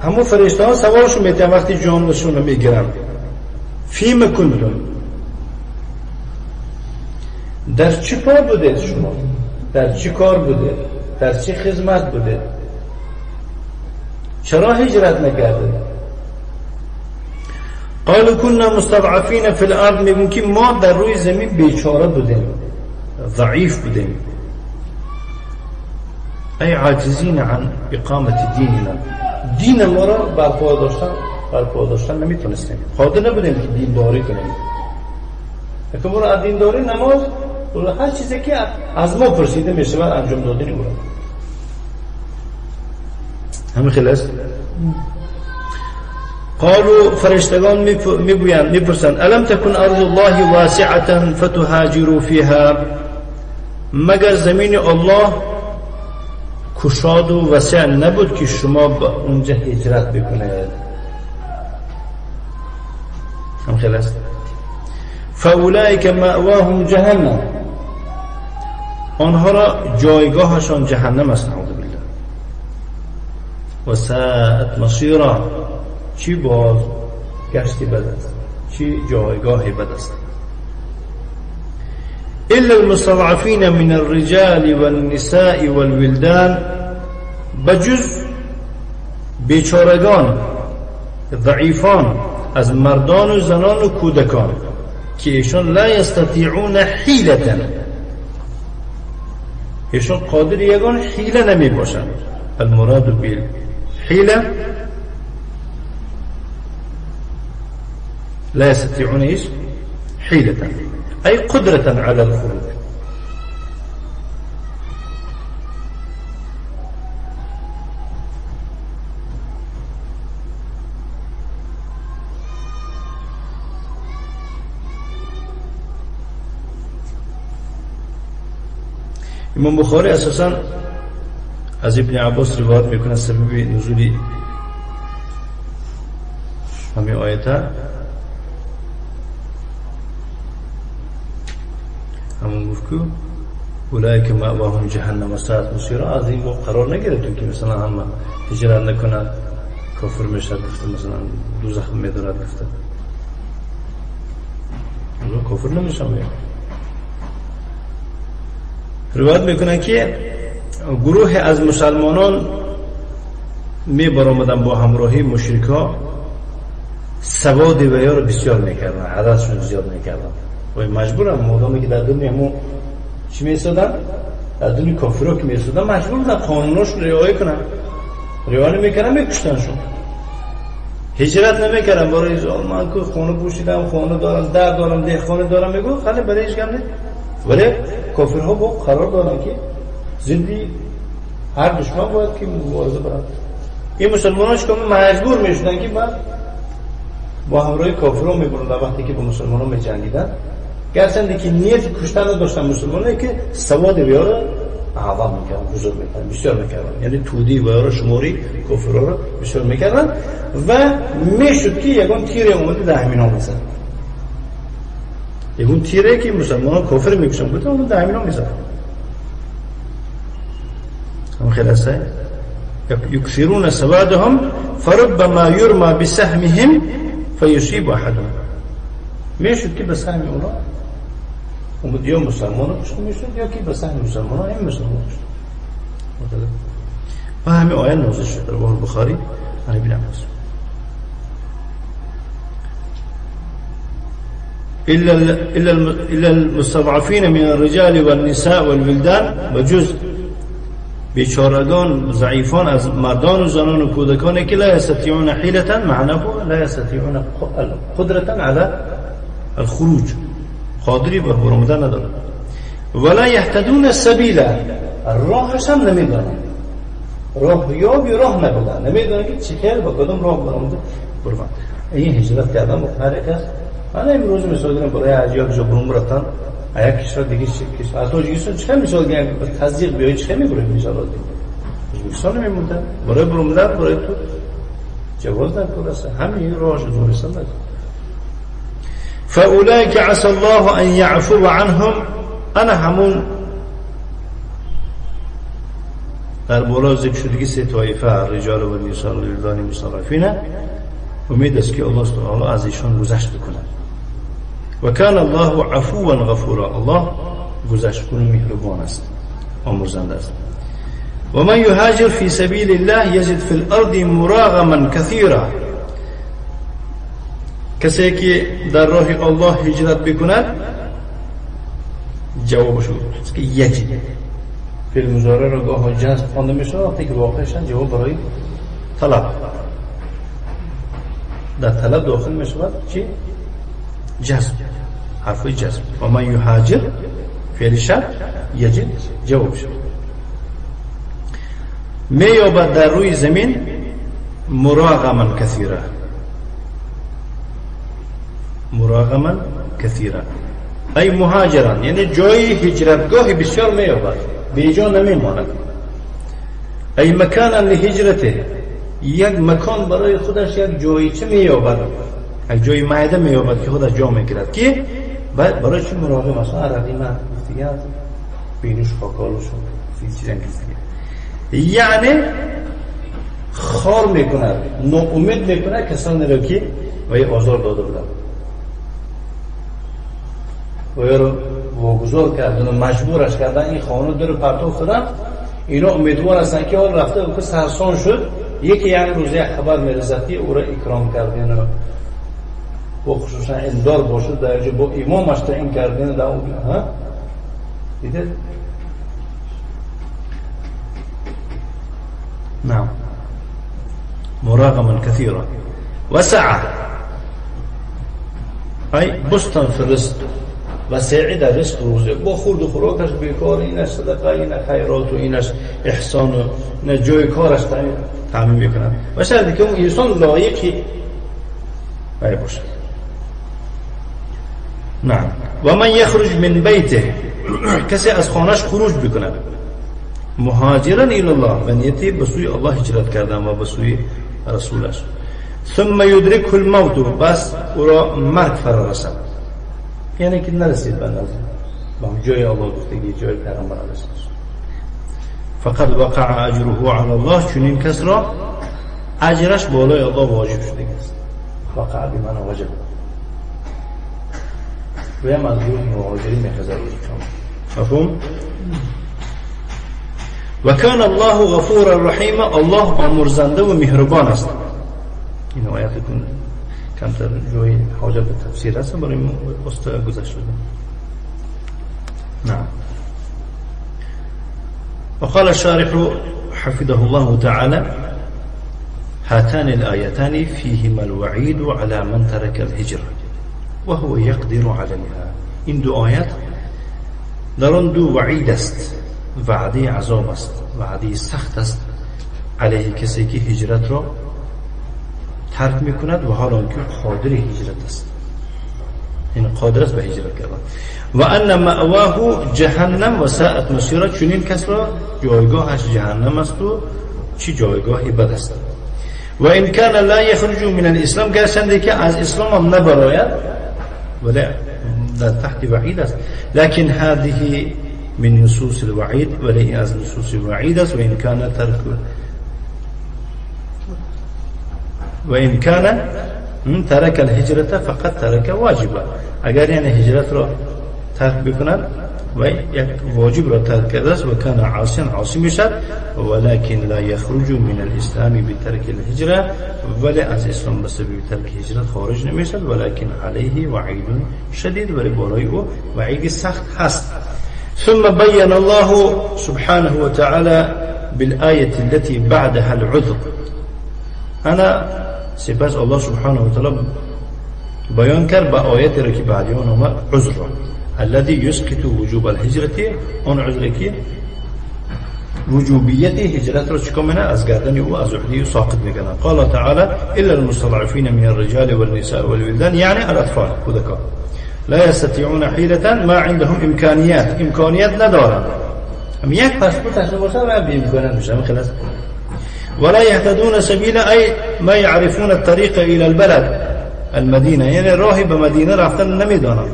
همون فرشته ها سوالشون میتن وقتی جانشون رو میگیرن، فيما كنتم، در چی پا بودید شما، در چی کار بودید، در چی خدمت بودید، چرا هجرت نکردید؟ قالوا كنا مستضعفين في الارض، میگون که ما در روی زمین بیچاره بودیم، ضعیف بودیم، ای عاجزین عن اقامت دیننا، دین ما را برپا داشتن نمیتونستیم، قادر نبودیم که دینداری کنیم. که ما را از دینداری، نماز و هر چیزی که از ما پرسیده میشه انجام دادن او را. همین خیلی است. قالوا فرشتگان میگویند، میپرسند الم تکن ارض الله واسعة فتهاجروا فيها، مگر زمین الله کشاد و وسیع نبود که شما به اونجا هجرت بکنید؟ هم خیلی است. فاولئک مأواهم جهنم، آنها را جایگاهشان جهنم است، نعوذ بالله، و ساءت مصیرا، چی باز گشتی بد است، چی جایگاهی بد است. الا المستضعفین من الرجال والنساء والولدان، بجز بیچارگان ضعیفان از مردان و زنان و کودکان که ایشان لا یستطیعون حیلة، ایشان قادر یگان حیله نمی باشند. المراد بالحیله لا يستطيعون إيش؟ حيلة، أي قدرة على الخروج. امام بخاری اساساً از ابن عباس روایت میکنه سبب نزول همین آیه همون گفت که اولئک مأواهم جهنم و ساعت مصیرا، از این قرار نگرفتون که مثلا همه هجرت نکنند کافر میشد، گفته مثلا دوزخ میدارد، گفته کافر نمیشم. روایت میکنن که گروه از مسلمانان می برآمدن با همراهی مشرکا، سواد و یا رو بسیار میکردن، عددشون زیاد میکردن و مجبورم مادامی که در دنیا مو چی میسادن، در دنیا کافرها که میسادن مجبور بودن قانوناشون رعایت کنن، رعایت نمیکردن میکشتنشون، هجرت نمیکردن. برای من که خونه پوشیدم، خونه دارم، در دارم، دهخانه دارم، میگو خیلی برای هیچ کم نه. ولی کافرها با قرار دارن که زندگی هر دشمن باید که مبارزه برن. این مسلماناش که مجبور میشدن که بعد با همراهی کافرها میبردن وقتی که با مسلمانان میجنگیدن، گرچند که نیت کشتن داشتن مسلمانایی که سواد بیاره اعظم میکردن، بزرگ میکردن، بسیار میکردن، یعنی تودی و یارا شماری کافرها رو بسیار میکردن و میشد که یگان تیر اومده در همینا میزد، یگان تیره که مسلمانان کافر میکشن بوده اون در همینا میزد. هم خیلی هسته یکثرون سوادهم فربما یرما بسهمهم فیصیب احدهم، میشد که به سهم اونا اومد یا مسلمان کشته میشد یا که به سهم مسلمان ها هم مسلمان کشته. و همه آیه نازل شد. رواه البخاری عن ابن عباس. الا المستضعفین من الرجال والنساء والولدان، و جز بیچارگان ضعیفان از مردان و زنان و کودکان که لا یستطیعون حیلة، معناه لا یستطیعون قدرة على الخروج، قادری به برآمدن ندارد. ولا یهتدون السبیل، راهش هم نمیدانند، راه یاب یا راه نبودن، نمیدانند که چه خیر با کدام راه برآمده بروند. این هجرت کردن با هر کس. من امروز مثال دارم برای از یک جا برون رفتن یک کشور دیگه، کشور از تاجیکستان چه مثال گرم تزریق بیای چه میبره مثال دیگه ازبکستان نمیمونده برای برآمدن، برای تو جواز در کار است، همین راهش دونستن نداره. فاولئک عسى الله ان يعفو عنهم. انا همون در بالا ذکر شدگی سه طایفه رجال و نساء و ولدان مستضعفین، امید است که الله تعالی از ایشان گذشت بکند. و کان الله عفوا غفورا، الله گذشت کن و مهربان است، آمرزنده است. و من یهاجر فی سبیل الله یجد فی الارض مراغما کثیرا، کسی که در راه الله هجرت بکند، جوابش که یجد فعل مضارع را گاه جزم خوانده میشه وقتی که واقع شد جواب برای طلب، در طلب داخل میشود چی؟ جزم، حرف جزم. و من یهاجر فعل شرط یجد جواب شد. مییابد در روی زمین مراغما کثیرا، مراغما کثیرا ای مهاجران، یعنی جای هجرتگاه بسیار مییابد، بیجا نمیماند. ای مکانا لهجرته، یک مکان برای خودش، یک جایی چه مییابد، یک جای معده مییابد که خودش جا میگیرد. که برای چه مراغم مثلا عربی من دیگه بینوش خاکالو شد چیزی دیگه، یعنی خار میکند، ناامید میکند کسانی را که وی آزار داده بودند و یا رو واگذار کردن و مجبورش کردن این خانه در پرتاب دادن. اینا امیدوار هستن که حال رفته او که سرسان شد، یکی یک روز یک خبر میرسد که او را اکرام کردن و خصوصا اندار باشد در جا با امامش تعیین کردن در اون ها دیده. نعم مراغما كثيرا وسعة ای بستان فی الرزق، وسعی در رزق روزه با خورد و خوراکش بیکار، اینش صدقه، اینش خیرات و اینش احسان و اینش جای کارش تعمیم میکنند و شاید که اون انسان لایقی ای باشد. نعم و من یخرج من بیته، کسی از خانهش خروج بکند، مهاجرا الی الله، و نیتی به سوی الله هجرت کردن و به سوی رسولش، ثم یدرکه الموت، بس او را مرگ فرا رسد، یعنی که نرسید به نزد به جای الله گفتگی، جای پیغمبر علیه السلام. فقد وقع اجره علی الله، چون این کس را اجرش بالای الله واجب شده است. وقع بمعنی واجب، و هم از گروه مهاجرین میخزد روز قیامت. مفهوم؟ و کان الله غفورا رحیما، الله آمرزنده و مهربان است. این آیت کن کمتر جای حاجت به تفسیر هست، برای استاد گذشت شده. نعم. وقال الشارح حفظه الله تعالى: هاتان الآيتان فيهما الوعيد على من ترك الهجرة وهو يقدر عليها. این دو آیت در آن دو وعید است، وعده عذاب است، وعده سخت است علیه کسی که هجرت را ترک میکند و حال آنکه قادر هجرت است، این قادر است به هجرت کردن. و ان مأواه جهنم و ساءت مصیرا، چنین کس را جایگاهش جهنم است و چی جایگاهی بد است. و ان کان لا یخرج من الاسلام، گرچنده که از اسلام هم نبراید ولی در تحت وعید است، لكن هذه من نصوص الوعید، ولی از نصوص الوعید است. و ان کان ترک و ان کان ترک الهجرة فقد ترک واجبا، اگر یعنی هجرت را ترک بکند و یک واجب را ترک کرده است، و کان عاصیا، عاصی میشد، ولكن لا یخرج من الاسلام بترک الهجرة، ولی از اسلام به سبب ترک هجرت خارج نمیشد، ولكن علیه وعید شدید، ولی بالای او وعید سخت هست. ثم بین الله سبحانه وتعالى بالآية التي بعدها العذر. انا سپس الله سبحانه وتعالى بیان کرد به آیت را که بعدی آن آمد عذر را، الذي يسقط وجوب الهجرة، آن عذر که وجوبیت هجرت را چکار میکنه؟ از گردن او از عهده او ساقط میکنه. قال تعالی الا المستضعفین من الرجال والنساء والولدان، یعنی الاطفال، کودکان، لا يستطيعون حيلة، ما عندهم امکانیات، امکانیت ندارن، هم یک پاسپورت داشته باشن و بی امکانیت میشن خلاص. ولا يهتدون سبيلا، ای ما يعرفون الطريق الى البلد المدینه، یعنی راهی به مدینه رفتن نمیدانن.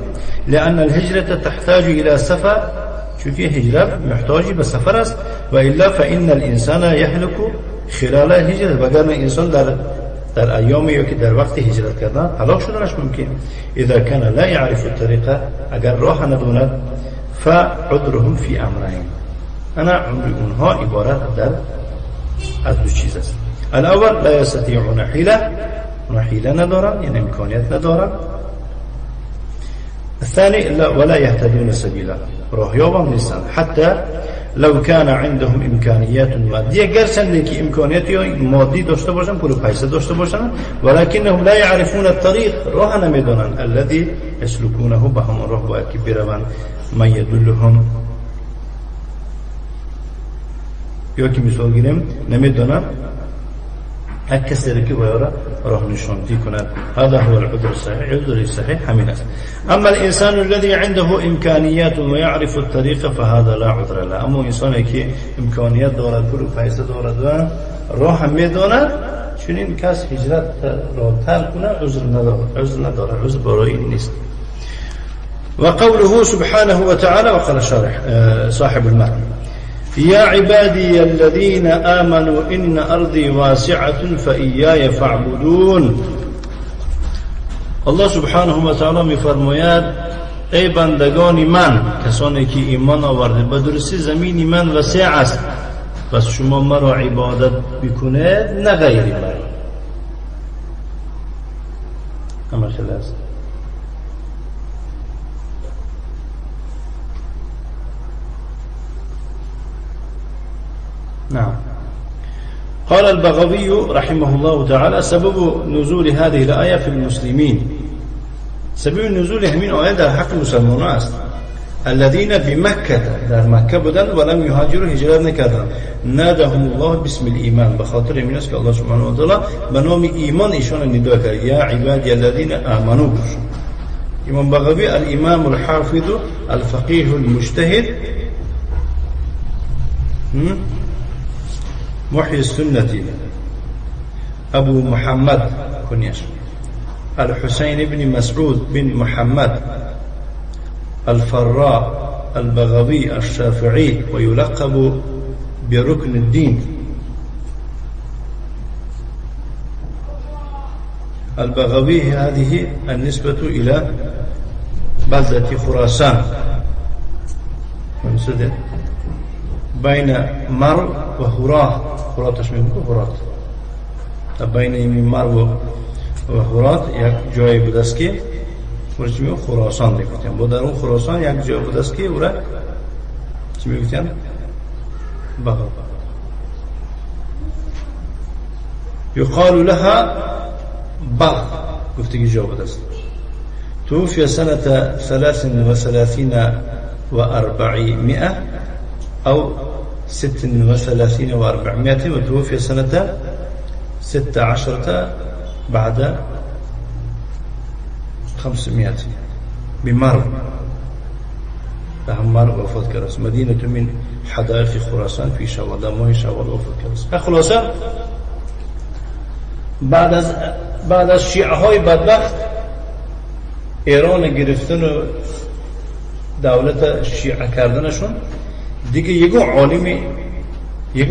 لأن الهجرة تحتاج الى سفر، چونکه هجرت محتاجی به سفر است، و الا فإن الانسان يهلك خلال الهجرة، وگرنه انسان در ایام یا که در وقت هجرت کردن هلاک شدنش ممکن. اذا كان لا يعرف الطريق، اگر راه نداند، فعذرهم في امرين، انا عمر اونها عبارت در از دو چیز است. الاول لا يستطيعون حيلة، اونها حیله ندارن، یعنی امکانیت ندارن. الثاني لا ولا يهتدون سبيلا، راه یاب هم نیستن. حتی لو كان عندهم امکانیات مادیه، گرچند که امکانیات مادی داشته باشن، پول و پیسه داشته باشن، ولکنهم لا يعرفون الطريق، راه نمیدونن، الذي يسلكونه، به همان راه باید که بروند، من يدلهم، یا که مثال گیریم نمیدونن هر کسی که باید راه نشاندی کند. هذا هو العذر الصحيح، عذر صحیح همین است. اما الانسان الذي عنده امکانیات و يعرف الطريق فهذا لا عذر له، اما انسانی که امکانیت دارد، پول و پیسه دارد و راه هم میداند، چون این کس هجرت را ترک کنه عذر نداره، عذر نداره، عذر برای این نیست. و قوله سبحانه وتعالى، وقال شارح صاحب المتن: يا عبادي الذين آمنوا إن أرضي واسعة فإياي فاعبدون. الله سبحانه و تعالی می‌فرماید ای بندگان من، کسانی که ایمان آورده، به درستی زمین من وسیع است، پس شما مرا عبادت بکنید نه غیر مرا. اما خلاص نعم. قال البغوي رحمه الله تعالى: سبب نزول هذه الآية في المسلمين، سبب نزول همین آیه در حق مسلمان است، الذين بمكة، در مکه بودن، ولم يهاجروا، هجرت نکردن، نادهم الله باسم الایمان، به خاطر این است که الله سبحانه و تعالی به نام ایمان ایشان ندا کرد، یا عبادی الذين آمنوا. امام بغوی الامام الحافظ الفقيه المجتهد محيي السنة أبو محمد كنيش الحسين بن مسعود بن محمد الفراء البغوي الشافعي، ويلقب بركن الدين. البغوي هذه النسبة إلى بلدة خراسان بين مرو و هرات، هراتش میگه هرات، بین این مرو و هرات یک جای بود است که ورش میگه خراسان میگفتن، با در اون خراسان یک جای بود است که او را چی میگفتن؟ بغا. یقال لها بغ، گفتگی جا بود است. توفي سنة 33 و400 أو 36 و400، وتوفي سنة 16 بعد 500 بمرو. مرو وفات کرد. مدینة من حدائق خراسان في شوال، در ماه شوال وفات کرد. خلاصه بعد از شیعه های بدبخت ایران گرفتن و دولت شیعه کردنشون، دیگه یگو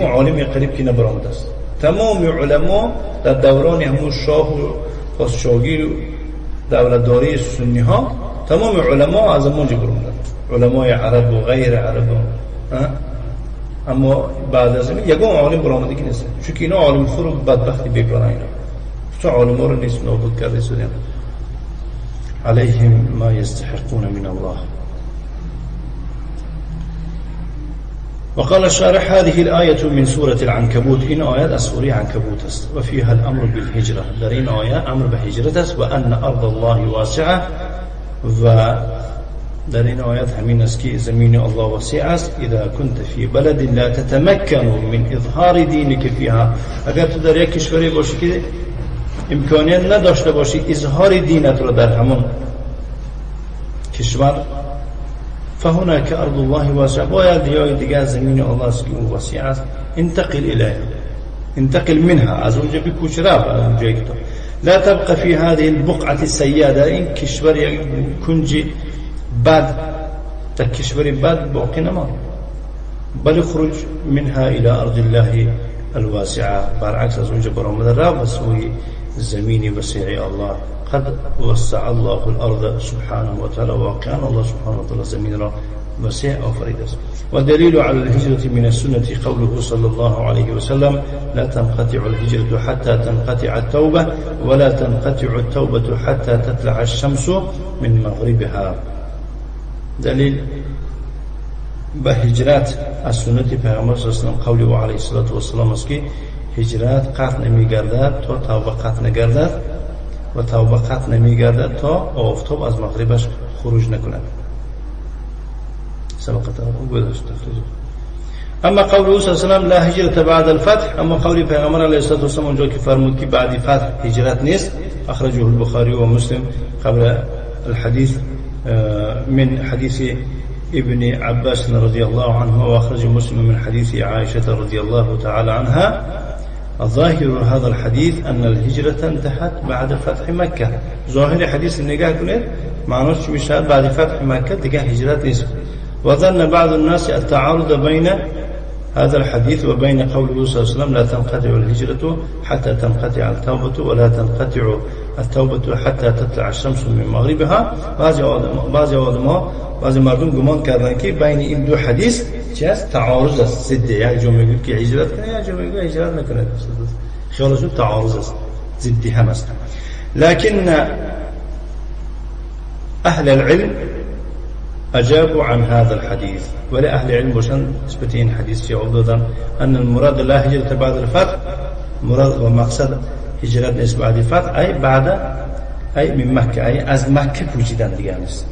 عالمی قریب که نبرآمده است. تمام علما در دوران همون شاه و پادشاهی و دولتداری سنی ها، تمام علما از همونجا برآمدند، علمای عرب و غیر عرب. اما بعد از این یگو عالم برآمده که نیست، چون که اینا عالم خور و بدبختی بیگانه، اینا چون عالم ها رو نیست نابود کرده سودیم. علیهم ما یستحقون من الله. وقال الشارح هذه الآية من سورة العنكبوت، این آیت از سوره عنکبوت است. و فيها الأمر بالهجرة، در این آیه امر به هجرت است. و ان ارض الله واسعة، و در این آیت همین است که زمین الله واسع است. اذا كنت في بلد لا تتمكن من اظهار دینك فيها، اگر تو در یک کشوری باشی که امکانیت نداشته باشی اظهار دینت را در همون کشور، فهناك ارض الله واسعة، باید جای دیگر زمین الله است که او واسع است. انتقل الیها، انتقل منها، از اونجا بکوچ رفت، از اونجایی که تو لا تبقى في هذه البقعة السيئة، در این کشور یک کنج بد، در کشور بد باقی نمان، بل خروج منها الى ارض الله الواسعة، برعکس از اونجا برآمده رفت و سوی زمین وسیع الله. قد وسع الله الارض سبحانه وتعالى، واقعا الله سبحانه وتعالى زمین را وسیع آفریده است. و دلیل على الهجرة من السنة قوله صلى الله عليه وسلم لا تنقطع الهجرة حتى تنقطع التوبة ولا تنقطع التوبة حتى تطلع الشمس من مغربها. دلیل به هجرت از سنت پیامبر صلی الله علیه و سلم قول او علیه الصلاة والسلام است که هجرت قطع نمیگردد تا توبه قطع نگردد و توبه قطع نمیگردد تا آفتاب از مغربش خروج نکند. سبقت گذشت تخریج. اما قول صلی الله علیه و سلم لا هجرت بعد الفتح، اما قول پیغمبر علیه الصلاة والسلام اونجا که فرمود که بعد فتح هجرت نیست، اخرجه البخاری و مسلم قبل الحديث من حديث ابن عباس رضي الله عنه، وأخرج مسلم من حديث عائشة رضي الله تعالى عنها. الظاهر هذا الحديث أن الهجرة انتهت بعد فتح مكة. ظاهر حدیث نگاه کنید معناش چی میشه؟ بعد فتح مکه دیگه هجرت نیست. وظن بعض الناس التعارض بين هذا الحديث وبين قوله صلى الله عليه وسلم لا تنقطع الهجرة حتى تنقطع التوبة ولا تنقطع التوبة حتى تطلع الشمس من مغربها. بعضی آدم‌ها بعضی مردم گمان کردن که بین این دو حدیث چی است؟ تعارض است، ضد. یک جا میگه که هجرت کنه، یک جا میگه هجرت نکنه، خیالشون تعارض است، ضدی هم است. لكن اهل العلم اجابوا عن هذا الحديث، ولا اهل علم باشن نسبت این حدیث جواب دادن ان المراد لا هجرة بعد الفتح، مراد و مقصد هجرت نیست بعد فتح، ای بعد ای من مکه، ای از مکه کوچیدن دیگه نیست،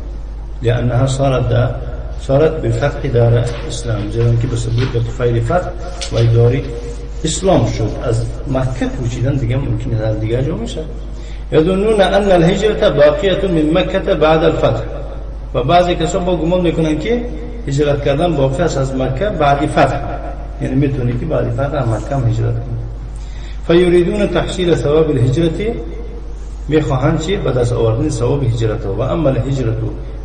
لانها صارت بالفتح دار اسلام، زیرا که به سبب طفیل فتح و داری اسلام شد، از مکه کوچیدن دیگه ممکنه در دیگه جا میشه. یظنون ان الهجرة باقیه من مکه بعد الفتح، و بعضی کسان با گمان میکنن که هجرت کردن باقی است از مکه بعد فتح، یعنی میتونی که بعد فتح از مکه هم هجرت کنی. فیریدون تحصیل ثواب الهجرة، میخواهند چی؟ به دست آوردن ثواب هجرت. و اما الهجرة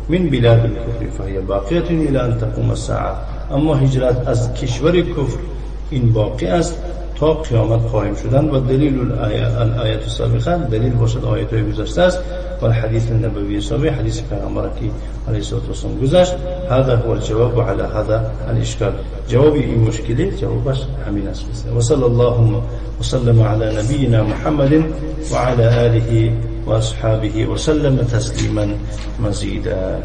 من بلاد الكفر فهي باقیة الى ان تقوم الساعة، اما هجرت از کشور کفر این باقی است تا قیامت قائم شدن. و دلیل الآیه السابقه، دلیل باشد آیت های گذشته است و الحدیث النبوی سابق، حدیث پیغمبر که علیه الصلاة والسلام گذشت. هذا هو الجواب على هذا الاشکال، جواب این مشکلی جوابش همین است. و صلی الله وسلم على نبینا محمد وعلى آله وأصحابه وسلم تسلیما مزیدا.